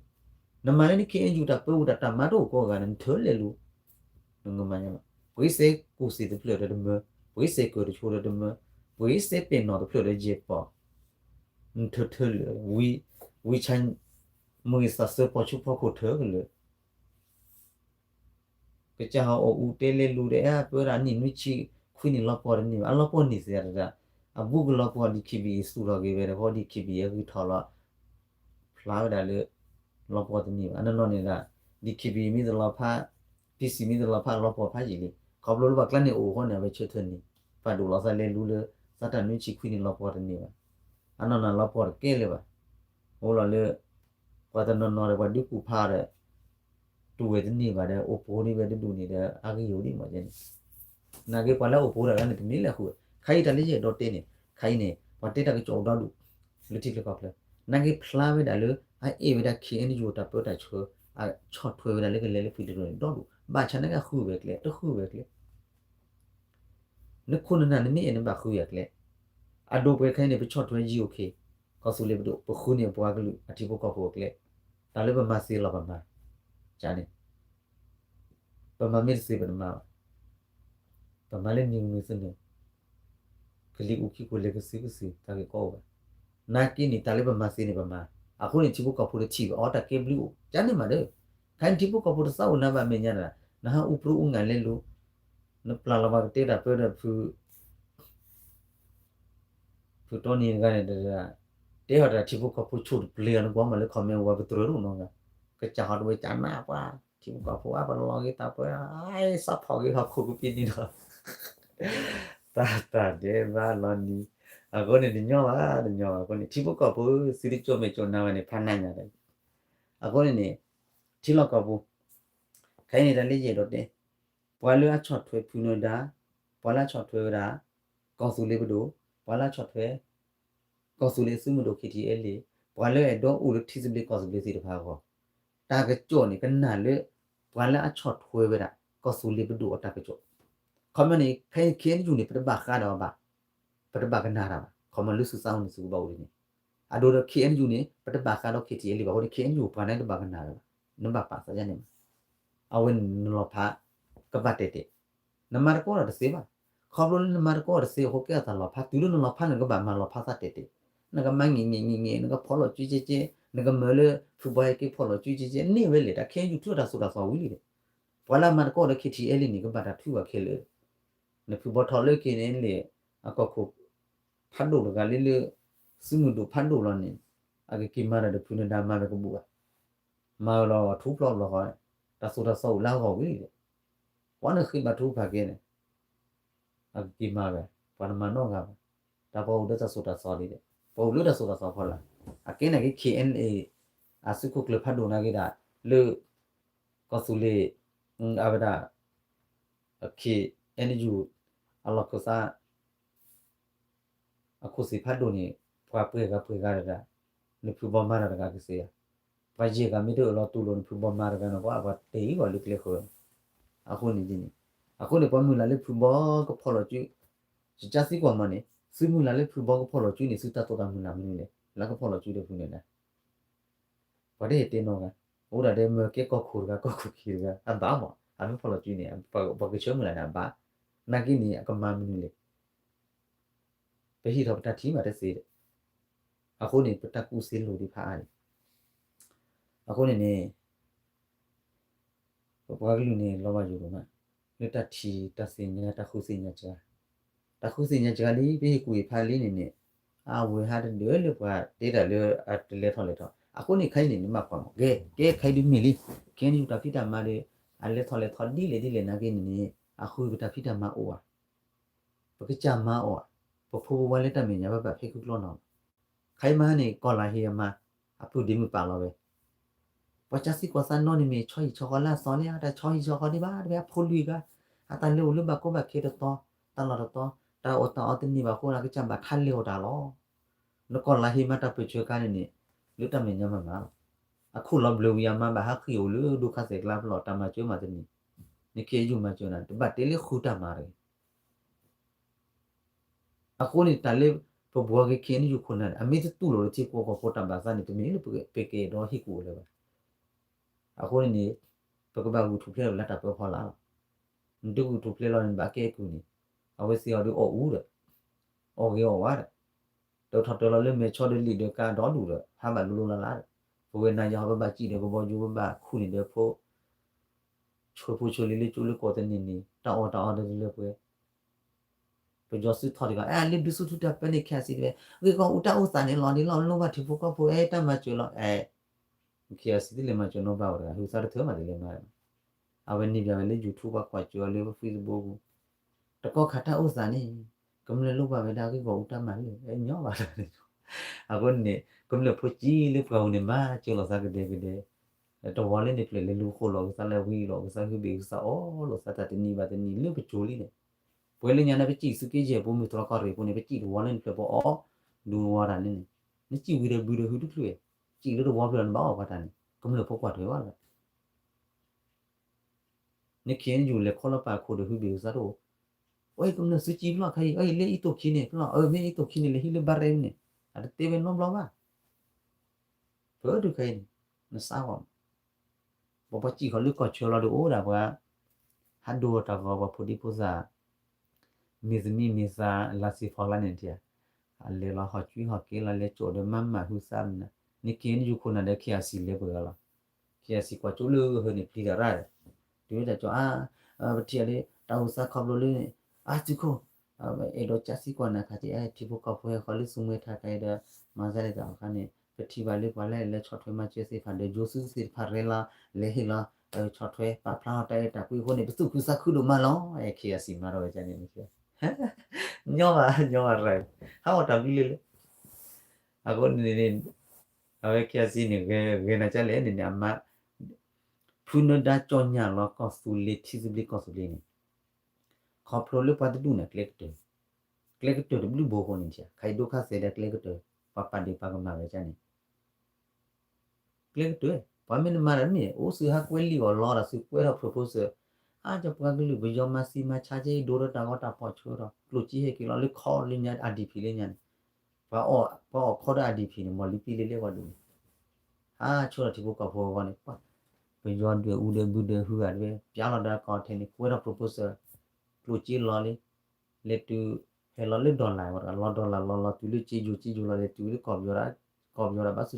နမၤလၢန ခ့ၣ်အဲၣ်ယူၣ် တၢ်ပၢဝံၤတၢ်တၢ်မၤတအိၣ်ကိးဂၤန့ၣ် နထၢလဲၤလူၤ, နကမၤညါလီၤ, ပှ့ၤစဲကိၣ်စ့ၣ်တဖျၢၣ်ဒီးတမၢ, ပှ့ၤစဲကၢၤတဆိဒီးတမၢ, ပှ့ၤစဲပဲာ်နီၣ်တဖျၢၣ်ဒီးယဲၢ်ပီၢ်, နထၢထၢလၢာ်, ဝံဆါ မုၢ်သးစၢဖီၣ်ဆူဖီခိၣ်ထၢကလၢာ် ကစၢ်ဟီၣ်အိၣ်အူတဲလဲၤလူၤဒီး အဲၣ်ပၢဒၣ်နံၣ်နွံဆံခွံနံၣ်လီၤပှီၢ်တန့ၢ်ဘၣ်, အလီၤပှီၢ်န့ၢ်စ့ၢ်တဒၣ်, အဘူးကလီၤပှီၢ် DKBA သူၣ်ထီၣ်က့ၤဝဲဒီး ဃီ DKBA အဂံၢ်ထီၣ်လီၤ, ဖျါဝဲဒၣ်လၢ လီၤပှီၢ်တန့ၢ်ဘၣ်, အနီၢ်နီၢ်န့ၣ်ဒၣ် DKBA မ့ၢ်တလီၤဖး, PC မ့ၢ်တလီၤဖး လီၤပှီၢ်ဖးယံာ်လံ, ခီဖျိလၢပှၤကျါန့ၣ်အိၣ်အဃိန့ၣ် အဝဲဆၢထၢၣ်န့ၢ်, ပာ်ဒိၣ်လီၤသးလဲၤလူၤလၢ စးတၢ်နွံဆံခွံနံၣ်လီၤပှီၢ်တန့ၢ်ဘၣ်, အနီၢ်နီၢ်လီၤပှီၢ်တကဲလၢၤဘၣ်, အိၣ်လီၤလၢ ပှၤတနီၤနီၤဒီးပှၤဒုးကူၣ်ဖးဒီး တူၢ်ဝဲတန့ၢ်ဘၣ်ဒီး အိၣ်ပိၤန့ၢ်ဝဲတဒူၣ်န့ၣ်ဒီး အဂ့ၢ်ယိာ်ဒ်မ့ၢ်န့ၣ်, နာ်က့ပှၤလၢအိၣ်ပိၤတဂၤန့ၣ် တမ့ၢ်လၢအဃု, ခဲအံၤတၢ်လၢယအဲၣ်ဒိးတဲန့ၣ်, ခဲအံၤန့ၣ် ပှၤတဲတၢ်ကစီၣ်အိၣ်ဒီဒူၣ် လၢထံချၢကီၢ်ချၢ, နာ်က့ဖျါဝဲဒၣ်လၢ အအဲၣ်ဝဲဒၣ် ခ့ၣ်အဲၣ်ယူၣ် တၢ်ပၢတၢ်ဆှၢ, အဆီၣ်ထွဲဝဲဒၣ်လၢကလဲၤလၢဖုၣ်တရၢန့ၣ် ဒီဒူၣ်, ဘၣ်ဆၣ်နာ်က့အဃုဝဲကျဲ တဃုဝဲကျဲ နခိၣ်နနၢ်နမ့ၢ်အဲၣ်နဘၣ်ဃုယၤကျဲ, အဒိပှဲၤခဲအံၤန့ၣ် ပဆီၣ်ထွဲ GOK, ကီၢ်သူလ့ၤပဒိၣ် ပဃုန့ၢ်ပှၤကလုာ်အထံဖိကီၢ်ဖိအကျဲ, တၢ်လၢပမၤသ့လီၤပမၤ, န့ၣ်, ပမၤမ့ၢ်တသ့ပတမၤဘၣ်, ပမၤလၢနံၤမုၢ်သနၢၣ်, ကလံၤအူခံခိၣ်လဲၤကစုကစု တၢ်ဂ့ၢ်ကီအိၣ်ဘၣ်, နာ်က့န့ၣ် တၢ်လၢပမၤသ့န့ၣ်ပမၤ, အဃိန့ၣ် ထံဖိကီၢ်ဖိတထံၣ်ဘၣ်အီၤတၢ်ကဲဘျုးအိၣ်, ကန့ၣ်မးဒီး, ခဲအံၤန့ၣ်ထံဖိကီၢ်ဖိတသးအိၣ်နၤဘၣ်မဲာ်ညါဒၣ်, နဟးအူပြူအူငၢ်လဲၤလူၤ နပျၢ်လီၤပှၤကတဲတၢ်ပၢဒီးဖု ဖုတီနံၤတဂၤန့ၣ်, တဲဟီၣ်တၢ်ထံဖိကီၢ်ဖိဆိၣ်တပျ့ၤအီၤ နကွၢ်မးလၢ comment ဝဲပတြၢၤတအိၣ်နီတဂၤ, ကစၢ်ဟီၣ်တဝဲကနၣ်ပှၤ, ထံဖိကီၢ်ဖိအါ ပလီၤဂ့ၤတၢ်ပၢ, စးဖီၣ်ဂ့ၤဟီၣ်ခိၣ်ကပ့ၤန့ၣ်ဒီး, တၢ်တၢ်ဒဲးဘးလီၤနံၤ, အဃိန့ၣ်တညီဘၣ် တညီဘၣ်အဃိန့ၣ် ထံဖိကီၢ်ဖိသုတကၠိမဲာ်ကၠိနါဝဲန့ၣ် ဖးနးညါဒီး, အဃိန့ၣ်န့ၣ်, ထံလီၢ်ကီၢ်ပူၤ, ခဲအံၤန့ၣ်တၢ်လၢယအဲၣ်ဒိးတဲ ပှၤလၢအဆီၣ်ထွဲဖုနၢၤဒါ, ပှၤလၢအဆီၣ်ထွဲဝဲဒၣ် ကီၢ်သူလ့ၤပဒိၣ်, ပှၤလၢအဆီၣ်ထွဲ ကီၢ်သူလ့ၤအသုးမုၢ်ဒိၣ် KTLA, ပှၤလၢအအဲၣ်ဒိးအိၣ်လၢထံသဘျ့ကီၢ်သဘျ့သ့ၣ်တဖၣ်အဂီၢ်, တၢ်ကစီၣ်န့ၣ် ကနၣ်လၢ ပှၤလၢအဆီၣ်ထွဲဝဲဒၣ် ကီၢ်သူလ့ၤပဒိၣ်အတၢ်ကစီၣ်, ခီမီန့ၣ် ခဲအံၤ ခ့ၣ်အဲၣ်ယူၣ်န့ၣ် ပတဘၣ်ဃးဒီးအီၤဘၣ်, ပတဘၣ်ကနၣ်တၢ်ဘၣ်, ခီမီလၢသုသးအိၣ်န့ၣ်သုကဘၣ်အိၣ်ဒ်န့ၣ်, အဒိဒီး ခ့ၣ်အဲၣ်ယူၣ်န့ၣ် ပတဘၣ်ဃးဒီး KTLA ဘၣ်အဃိန့ၣ် ခ့ၣ်အဲၣ်ယူၣ်ပှၤန့ၣ်တဘၣ်ကနၣ်တၢ်ဘၣ်, နဘၣ်ပာ်သးဒ်န့ၣ်မး, အဝဲန့ၣ်နလီၤဖး ကဘၣ်တဲာ်တဲာ်, နမၤတကီဒီးတသ့ဘၣ်, ခီဖျိလၢနမၤတကီဒီးတသ့အဃိ ကဲအသးလီၤဖး တုၤလၢနလီၤဖးန့ၣ် နကဘၣ်မၤလီၤဖးသးတဲာ်တဲာ်, နကမၤငဲၢ်ငဲၢ်ငဲၢ်ငဲၢ် နကဖီၣ်လီၤစုကဲကဲ, နကမၢလၢဖုဘီဟဲက့ၤဖီၣ်လီၤစုကဲကဲ န့ၢ်ဝဲလဲၣ် တၢ်ခ့ၣ်အဲၣ်ယူၣ် ထုးတၢ်သိၣ်တၢ်သီဝံၤလံဒီး, ပှၤလၢအမၤတကီဒီး KTLA န့ၣ် ကဘၣ်တၢ်ထုဘၣ်ခဲလၢာ်, နဖုဘီထီၣ်လၢ KNLA အကီၢ်ခိၣ် ဖးဒိၣ်တဂၤလၢလၢ သုးမုၢ်ဒိၣ်ဖးဒိၣ်လီၤန့ၣ်, အကက့ၤမၤတၢ်ဒီးဖုနၢၤဒါမၤဝဲကဘူၣ်ဘၣ်, မၤဝဲလီၤထူဖျီဖျီဃီ, တၢ်သိၣ်တၢ်သီအိၣ်လၢအဂီၢ်ဝံၤလံဒီး, ပှၤန့ၣ်ဃ့ဘါထုကဖၣ်က့ၤန့ၣ်, အကက့ၤမၤဝဲ, ပှၤတမၤနီတဂၤဘၣ်, တၢ်ပှၤအိၣ်လၢတၢ်သိၣ်တၢ်သီလံဒီး, ပှၤအိၣ်လၢတၢ်သိၣ်တၢ်သီဖီလာ်, အကဲန့ၣ်က့ၤ KNLA အသုးခိၣ်ကျၢၢ်ဖးဒိၣ်နာ်က့ၤဒၣ်, လၢ ကီၢ်သူလ့ၤ, အဝဲဒၣ် KNU အလီၢ်ခၢၣ်သး အခိၣ်သ့ၣ်ဖးဒိၣ်န့ၣ်, ပှၤပှဲၤဂၤပှဲၤဂၤတဂၤ, နဖုဘီမၤတၢ်တဂၤကသ့ဧါ, ပှၤယဲၢ်ဂၤမ့ၢ်တအၢၣ်လီၤတူၢ်လိာ်နဖုဘီမၤတဂၤန့ၣ် ပှၤပှၤတ့ၢ်ဂီၤလၢကျဲဃၢၤ, အဃိန့ၣ်ဒ်န့ၣ်, အဃိန့ၣ် ပှၤမုၢ်လၢ်လၢဖုဘီကဖီၣ်လီၤစု, ယကစၢ်သံကွၢ်မးန့ၣ် သုမုၢ်လၢ်လၢဖုဘီကဖီၣ်လီၤစုန့ၣ် သုတၢ်သိၣ်တၢ်မုၢ်လၢ်မနုၤလဲၣ်, လၢကဖီၣ်လီၤစုဒီးဖုန့ၣ်လဲၣ် ပှၤတဟဲတဲနီတဂၤ, အိၣ်ဒၣ်ဒဲးမၢကဲကီၢ်ခိၣ်တဂၤ ကီၢ်ခိၣ်ခံတဂၤ အဘၣ်မး, အမ့ၢ်ဖီၣ်လီၤစုန့ၣ် ပှၤကဆၢမုၢ်လၢ်န့ၣ်အဘၣ်, နာ်က့န့ၣ် အကမၤမနုၤလဲၣ်, ပဟံးထီၣ်ပတၢ်ထံၣ်မးတသ့ဒီး, အဃိန့ၣ် ပတၢ်ကူၣ်သ့လိာ်သ့ၣ်တဖၣ်အါန့ၣ်, အဃိန့ၣ်န့ၣ် ပပှၤကလုာ်န့ၣ် လီၤဘၣ်ယိၣ်ဒိၣ်မး, လၢတၢ်ထံၣ်တၢ်သ့ၣ်ညါတၢ်ဃုသ့ၣ်ညါစှၤ, တၢ်ဃုသ့ၣ်ညါစှၤလံ ပဟ့ၣ်ကူၣ်ဟ့ၣ်ဖးလံန့ၣ်န့ၣ်, အဝဲဟးတဒၢလၢပှၤတဲတၢ်လၢအတလဲၤထီၣ်လဲၤထီၣ် အဃိန့ၣ်ခဲအံၤန့ၣ် နဘၣ်ကွၢ်မး ကဲ ကဲခဲအံၤဒုးမ့ၢ်လံ, ခဲအံၤဒုး တၢ်ဖံးတၢ်မၤဒီး အလဲၤထီၣ်လဲၤထီၣ်ဒ်လဲၣ်ဒ်လဲၣ်နာ်က့န့ၣ်န့ၣ် အဃုပတၢ်ဖံးတၢ်မၤအိၣ်ဧါ, ပကစၢ်မၤအီၤဧါ, ပဖိပဝါလၢတၢ်မဲာ်ညါဘၣ်ဘၣ်ဖဲခုကလီနီၤ ခဲအံၤမးန့ၣ် ကီၢ်လၤဟ့အမါ အပုၢ်ဒ့မုၣ်ပာ်လီၤဝဲ, ပှၤကၢစံကွၢ်သးနီၣ်န့ၣ်မ့ၢ်ဆီဟံၣ်ဆီဃီလၢအသီလံ တၢ်ဆီဟံၣ်ဆီဃီဒံးဘၣ် တဝဲအဖိလွံၢ်ဂၤ, အတၢ်လၢအိၣ်လၢဘၣ်ကီဘၣ်ခဲတတီ, တၢ်လီၢ်တတီ, တၢ်အီၣ်တၢ်အီတန့ၢ်ဘၣ်အဃိ အကစၢ်ဘၣ်ထါလဲၤအီၣ်တၢ်လီၤ. နကီၢ်လၤဟ့မါတၢ်ပၢၢ်ဆၢခါန့ၣ်န့ၣ် လၢတၢ်မဲာ်ညါမၤမးလီၤ. အခိၣ်လီၤဘျၢဝံၤအမါဘၣ်ဟးဃ့ၢ်အိၣ်လၢဒိခါစဲးကျါပလီၢ် တၢ်မၤစၢၤမးတန့ၢ်, နခ့ယုၢ်မၤစၢၤနၤ တဘၣ်တဲလၢဃုတၢ်မၤတဂ့ၤ အဃိန့ၣ် တၢ်လၢပဘှီက့ၤ ခ့ၣ်အဲၣ်ယူၣ် ခိၣ်နၢ်န့ၣ် အမ့ၢ်တတူၢ်လိာ်လၢထံဖိကီၢ်ဖိတၢ်ဘၣ်သးန့ၣ် တမ့ၢ်လၢပကအဲၣ်ဒိးဟ့ၣ်ကူၣ်အိၣ်လၢၤဘၣ်. အဃိန့ၣ်န့ၣ် ပကဘၣ်ဂုာ်ထူၣ်ဖျဲးလီၤလၢတၢ်ပၢဟီလၢ်လီၤ. နတဂုာ်ထူၣ်ဖျဲးလီၤန့ၣ် ဘၣ်ကဲအကုၢ်န့ၣ် အဝဲသ့ၣ်အီၤဒီးအီၣ်အူဒီး အီၣ်ဂ့ၤအီၣ်ဝါဒီး တၢထီၣ်တၢလီၤလၢမဲာ်ဆီဒီးလံာ်ဒီးကါဒီဒူၣ်ဒီး ဟးဘၣ်လိၤလိၤလၢ်လၢ်ဒီး ပဝဲနၤယၤဟီ ပဘၣ်စံၣ်ဒီးကဘီယူၤ ပဘၣ်ခူၣ်န့ၢ်ဒီးဖိ ဆိဖိဆိလံၤလၢကၠိလၢကီၢ်တန့ၢ်န့ၣ် တၢ်အီၣ်တၢ်အီဒီးတလၢပှဲၤ ပယီၤစုထီၣ်တဂၤ အဲ လၢဒုးဆူၣ်ထူတၢ်ပၢန့ၣ် ခ့ၣ်အဲၣ်စံၣ်တဲဝဲ ဂ့ၢ်ကီၢ်အူတၢ်အိၣ်သးန့ၣ်လီၤ ဒ်လီၤလိၣ်ဘၣ်ထံဖိကီၢ်ဖိ အဲ တၢ်မၤစၢၤလီၤ အဲ ခ့ၣ်အဲၣ်စံၣ်တလဲၤမၤစၢၤနီၢ်ဘၣ်ဝဲတဂၤ ဟုးသးတထၢမးတလဲၤမၤ အဝဲန့ၢ်ဘၣ်ဝဲလၢ YouTube ပှၤကွၢ်စၢၤအီၤလၢ Facebook ပူၤ တကီၢ်ခါတၢ်အိၣ်သးန့ၣ် ကမျၢၢ်လိၣ်ဘၣ်ဝဲဒၣ်ဂ့ၢ်ဂီၢ်အူတၢ်မၤလၢ အဲ ညီဘၣ်လီၤန့ၣ် အဃိန့ၣ် ကမျၢၢ်ဖိစံးလၢပှၤဂၤန့ၣ် မၤစၢၤလီၤသးကဒဲကဒဲ တဝီလၢန့ၣ် ပျဲၢ်လဲၤလူၤဃိလိာ်ကစၢ်လၢဝံလိာ်ကစၢ် ဟုဘ့ၣ်ကစၢ်အီၣ်လိာ်သးတၢ်တနံၤဘၣ်တနံၤလၢပစိၤလံန့ၣ် ပှဲၤလၢညါန့ၣ် ပစံၣ်ဆူက့ယဲၢ်ပူၤ မုၢ်တြီၢ်ကီၢ်ရ့ၣ်ပူၤန့ၣ် ပစံၣ်တဝီလၢန့ၣ် ပျဲၢ်ပအီၣ်ဒူတဝီတၢ်လၢန့ၣ် နစံၣ်ဝံၤဒီးဘုဒီးဟုတချုးဝဲ စံၣ်လၢတဝီဖျၢၣ်နဘၣ်အီၣ်ပှၤတၢ်န့ၣ် ကမျၢၢ်ဖိကွၢ်ထွဲဝဲလီၤ နခ့ၣ်အဲၣ်ယူၣ် လဲၤခီလၢပာ်ခိၣ်ဒီးဟုဘ့ၣ်ကစၢ်တအိၣ်, အီၣ်ကမျၢၢ်စုစံၣ်ဖျီၣ်ခါအံၤ အီၣ်လၢအံၤတိၢ်ခံန့ၣ်ဖျီၣ် အမ့ၢ်အံၤတိၢ်ခံန့ၣ် လဲၤဟံးလၢဘါရဲန့ၣ် အတတဲဝဲနီတဘျီဘၣ်. ပတုၤခဲအံၤန့ၣ် နစးဂီၢ် ပပှၤစံၣ်ဃီၤလၢကီၢ်ဆၢလီၤဒီးအိၣ်ဒၣ်ပှၤ ဟးဒိတၢ်ဂီၤ ပှၤဖိဒံဖိသၣ် မ့ၢ်သမံမ့ၢ်သး လါစ့ဖီလါန့ၣ်တၢ် အလဲၤလီၤဟီၣ်ကွံဟီၣ်က့လီၤ လဲၤကၠိၣ်ဒီးမၤမၢ်ဟုသးမနၤ နခ့ၣ်အဲၣ်ယူၣ်ခိၣ်နၢ်ဒီး ခ့ၣ်အဲၣ်စံၣ်လဲၤပှဲၤဂၤလီၤ. ခ့ၣ်အဲၣ်စံၣ်ကွၢ်ကၠိလၢဂၢၢ်န့ၣ် ပျံၤတၢ်ရၣ်ဒီး တုၤဝဲတၢ်ကၠီ အါ ပထံၣ်အီၤလၢ တၢ်အိၣ်သးခီဖျိလၢန့ၣ် အါသုးခိၣ် အဲၣ်ဒိးကၢစံကွၢ်နၤခါက့ အဲ ထံဖိကီၢ်ဖိဟဲဃီၤလၢသူမှဲထါခါအံၤဒီး မၤသးဒ်သိးအခါန့ၣ် ပထံၣ်ဘၣ်လၢပှၤလၢလဲၤဆီၣ်ထွဲမၤစၢၤသ့ၣ်တဖၣ်ဒီး ယိၤသုးသ့ၣ်တဖၣ်ရဲလီၤ လဲၤဟ့ၣ်လီၤ ဆီၣ်ထွဲပာ်ဖျါထီၣ်တၢ်အဲၣ်တၢ်ကွံအဃိန့ၣ် ပသူၣ်ခုသးခုဒိၣ်မးလီၤ. အဲ ခ့ၣ်အဲၣ်စံၣ်မၤထီၣ်ဝဲန့ၣ် ညီဘၣ် ညီဘၣ်ရၢ် ဟးဂီၤတၢ်ဘျုးလၢလၢ အဃိန့ၣ် အဝဲခ့ၣ်အဲၣ်စံၣ်န့ၣ် ဂဲၤနၤကလဲၣ်န့ၣ်န့ၣ် အမါ ဖုနၢဒါကၠီညၣ်လီၤကီၢ်သူလ့ၤ ထံသဘျ့ကီၢ်သူလ့ၤန့ၣ် ခီဖျိလၢပှၤတဒူၣ်န့ၣ် ကျဲကတၢၢ် ကျဲကတၢၢ်တဘျုးဘိအဃိန့ၣ် ခါအံၤဒိခါသဲးဒီးကျဲကတၢၢ် ပှၤပာ်ဒ့ၣ်ပာ်ကမၣ်ဝဲဒ်န့ၣ် ကျဲကတၢၢ် ပှၤမ့ၢ်တမၤတၢ်တမ့ၢ် အိၣ်သုဟးကွဲလံာ်အီၤလီၤ ဒီးသုကွဲထီၣ် proposal အါ ကၠီပှၤကလုာ် ပယီၤမၤသံမၤဆါက့ ဒိဒီးတၢ်ဂီၤတၢ်ဖီၣ်ဆၢဒီး ကျိၣ်စ့ဟဲက့ၤလီၤလၢခီလၢညါ အါဒံၣ်ဖံးလၢညါန့ၣ် ပှၤအီၣ်ခီဒီးအါဒံၣ်ဖံးန့ၣ် မီၢ်လံပံလၢလဲၤဝဲဒၣ်န့ၣ် ဟးဆိဒီးထံဖိကီၢ်ဖိအဂီၢ်န့ၣ် ပှၤ ပယီၤဒွဲၣ်အူဒွဲၣ်ဘုဒွဲၣ်ဟုဂၤတဝဲ ပျါလီၤဒီးကီၢ်ထဲန့ၣ် ကွဲထီၣ် proposal ကျိၣ်စ့လီၤလံ လဲၤတုၤ ဟဲလီၤလၢ dollar ဝဲဒၣ် လီၤ dollar လီၤလီၤတုၤလၢစ့ယိၤ စ့ယိၤလီၤလဲၤတုၤလၢကီၢ်ပယီၤ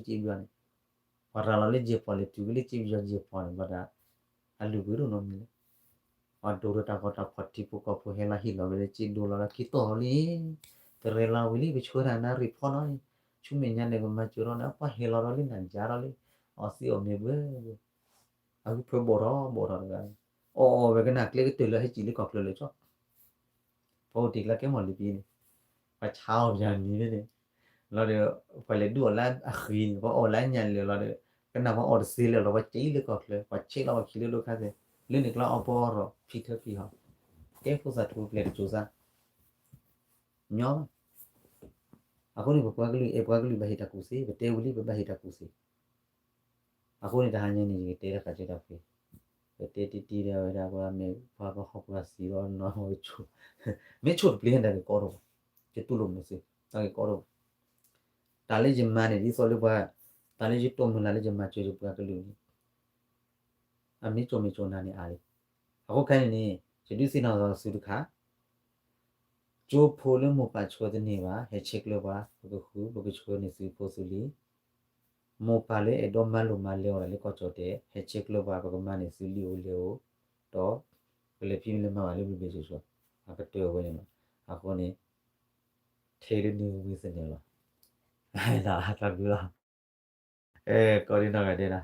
ကီၢ်ပယီၤဒီးဘၣ်ဆူၣ်စ့ပယီၤန့ၣ် ပှၤရၤလီၤလၢယဲၢ်ပီၢ်လဲၤတုၤဝဲလၢစ့ပယီၤယဲၢ်ပီၢ်န့ၣ် ဘၣ်ဒီး အလုၢ်ပှ့ၤဒိၣ်နီတမံၤလၢ ပှၤဒိၣ်ဒီးတၢ်ဂီၤတၢ်ဖီၣ်ထံဖိကီၢ်ဖိဟဲလီၤဟ့ၣ်လီၤဝဲလၢစ့ဒိၣ်လီၤဒီးခံတီၢ်လံ တရဲၣ်လီၤဝံၤလံ ပဆှၢတၢ်နၢ်ရံၣ်ဖီလီၤ ဆူမဲာ်ညါန့ၣ် ကမၤစၢၤထီၣ်န့ၣ် ပှၤဟ့ၣ်လီၤဒီးလံနၤယါထီၣ်လံ အီၣ်သံအီၣ်မ့ၤဘှဲ အဂုၢ်ဖၢဘီၣ်ထီၣ်ဘီၣ်ထီၣ်တဂၤ အီၣ်အီၣ်ဝဲကနၣ်ကျဲကတၢၢ်လၢဟဲစံၣ်လၢကီၢ်ချၢလၢာ်ကၠီ ပှၤအိၣ်တ့ၢ်ကျါကဲမီၢ်လံပံန့ၣ် ပှၤဆါအီၣ်ပယၤမံၤန့ၣ် လီၤဒီး ပှၤလဲၤဒုးအီၣ်လၢအဃံန့ၣ် ပှၤအီၣ်လၢညၣ်လၢာ်လီၤဒီး ကနၣ်ပှၤအီၣ်တသ့လၢာ်လီၤ ပှၤစံၣ်လၢကီၢ်ချၢ ပှၤဆဲးလီၤပှၤခံလၢဒိၣ်ခါသဲး လၢန့ၣ်ကျါအီၣ်ပီအီၣ်ရီၣ် ဖံထၢဖံဟီၣ် ကဲဖိသၣ်ထူပျဲၢ်တစိၤစၢ် ညီ အဃိန့ၣ် ပပှၤကလုာ်အဲၣ်ပှၤကလုာ်ဘၣ်ဟ့ၣ်တၢ်ကူၣ်သ့ ပတဲဝံၤလံပဘၣ်ဟ့ၣ်တၢ်ကူၣ်သ့ အဃိန့ၣ် တဟါညါန့ၣ် ယကတဲတၢ်ဃးကဲတၢ်ဖှ့ ပတဲတံၢ်တံၢ်ဒီးဝဲဒၣ်ပှၤမ့ၢ်ပှၤပှၤဟီၣ်ပှၤသံဒီးနီၢ်မ့ၢ်ဆိၣ် မ့ၢ်ဆိၣ်တပျ့ၤတၢ်ဂ့ၢ်ကီတအိၣ်ဘၣ် ယတူၢ်လိာ်မုာ်သု တၢ်ဂ့ၢ်ကီတအိၣ်ဘၣ် တၢ်လၢယမၤန့ၣ် ဒ်သိးလၢပှၤ တၢ်လၢယတိာ်မုၢ်လၢ်လၢယမၤစၢၤယပှၤကလုာ်န့ၣ် အမ့ၢ်ကၠိမ့ၢ်ကၠိနၤန့ၣ်အါလံ အဃိခဲအံၤန့ၣ် ယဒုးသ့ၣ်နီၣ်သုတခါ ကၠိဖိလၢမိၢ်ပၢ်ဆှၢတန့ၢ်ဘၣ် ဟဲဆဲးကျၢပှၤ ပကဃု ပကဆှၢန့ၢ်သုဖိသုလံၤ မိၢ်ပၢ်လၢအဲၣ်ဒိးမၤလိာ်မၤလဲအီၤဒၣ်လၢကီၢ်ကၠီၣ်တဲာ် ဟဲဆဲးကျၢပှၤ ပကမၤန့ၢ်သုလံာ်အိၣ်လဲၢ်အိၣ် ဒီး ကလဲၤဖံးမ့ၢ်လဲၤမၤဘၣ်လၢဘျုးဘျုးဆှီဆှီ အကတၢၢ်ဝဲန့ၣ်လီၤ. အဃိန့ၣ် ထဲဒုးနံၤဝံၤသန့ၤလီၤ, တၢ်ဘျုးလီၤ, အဲ ကိးဒံနီၢ်ဂၤဒဲးနီၤ,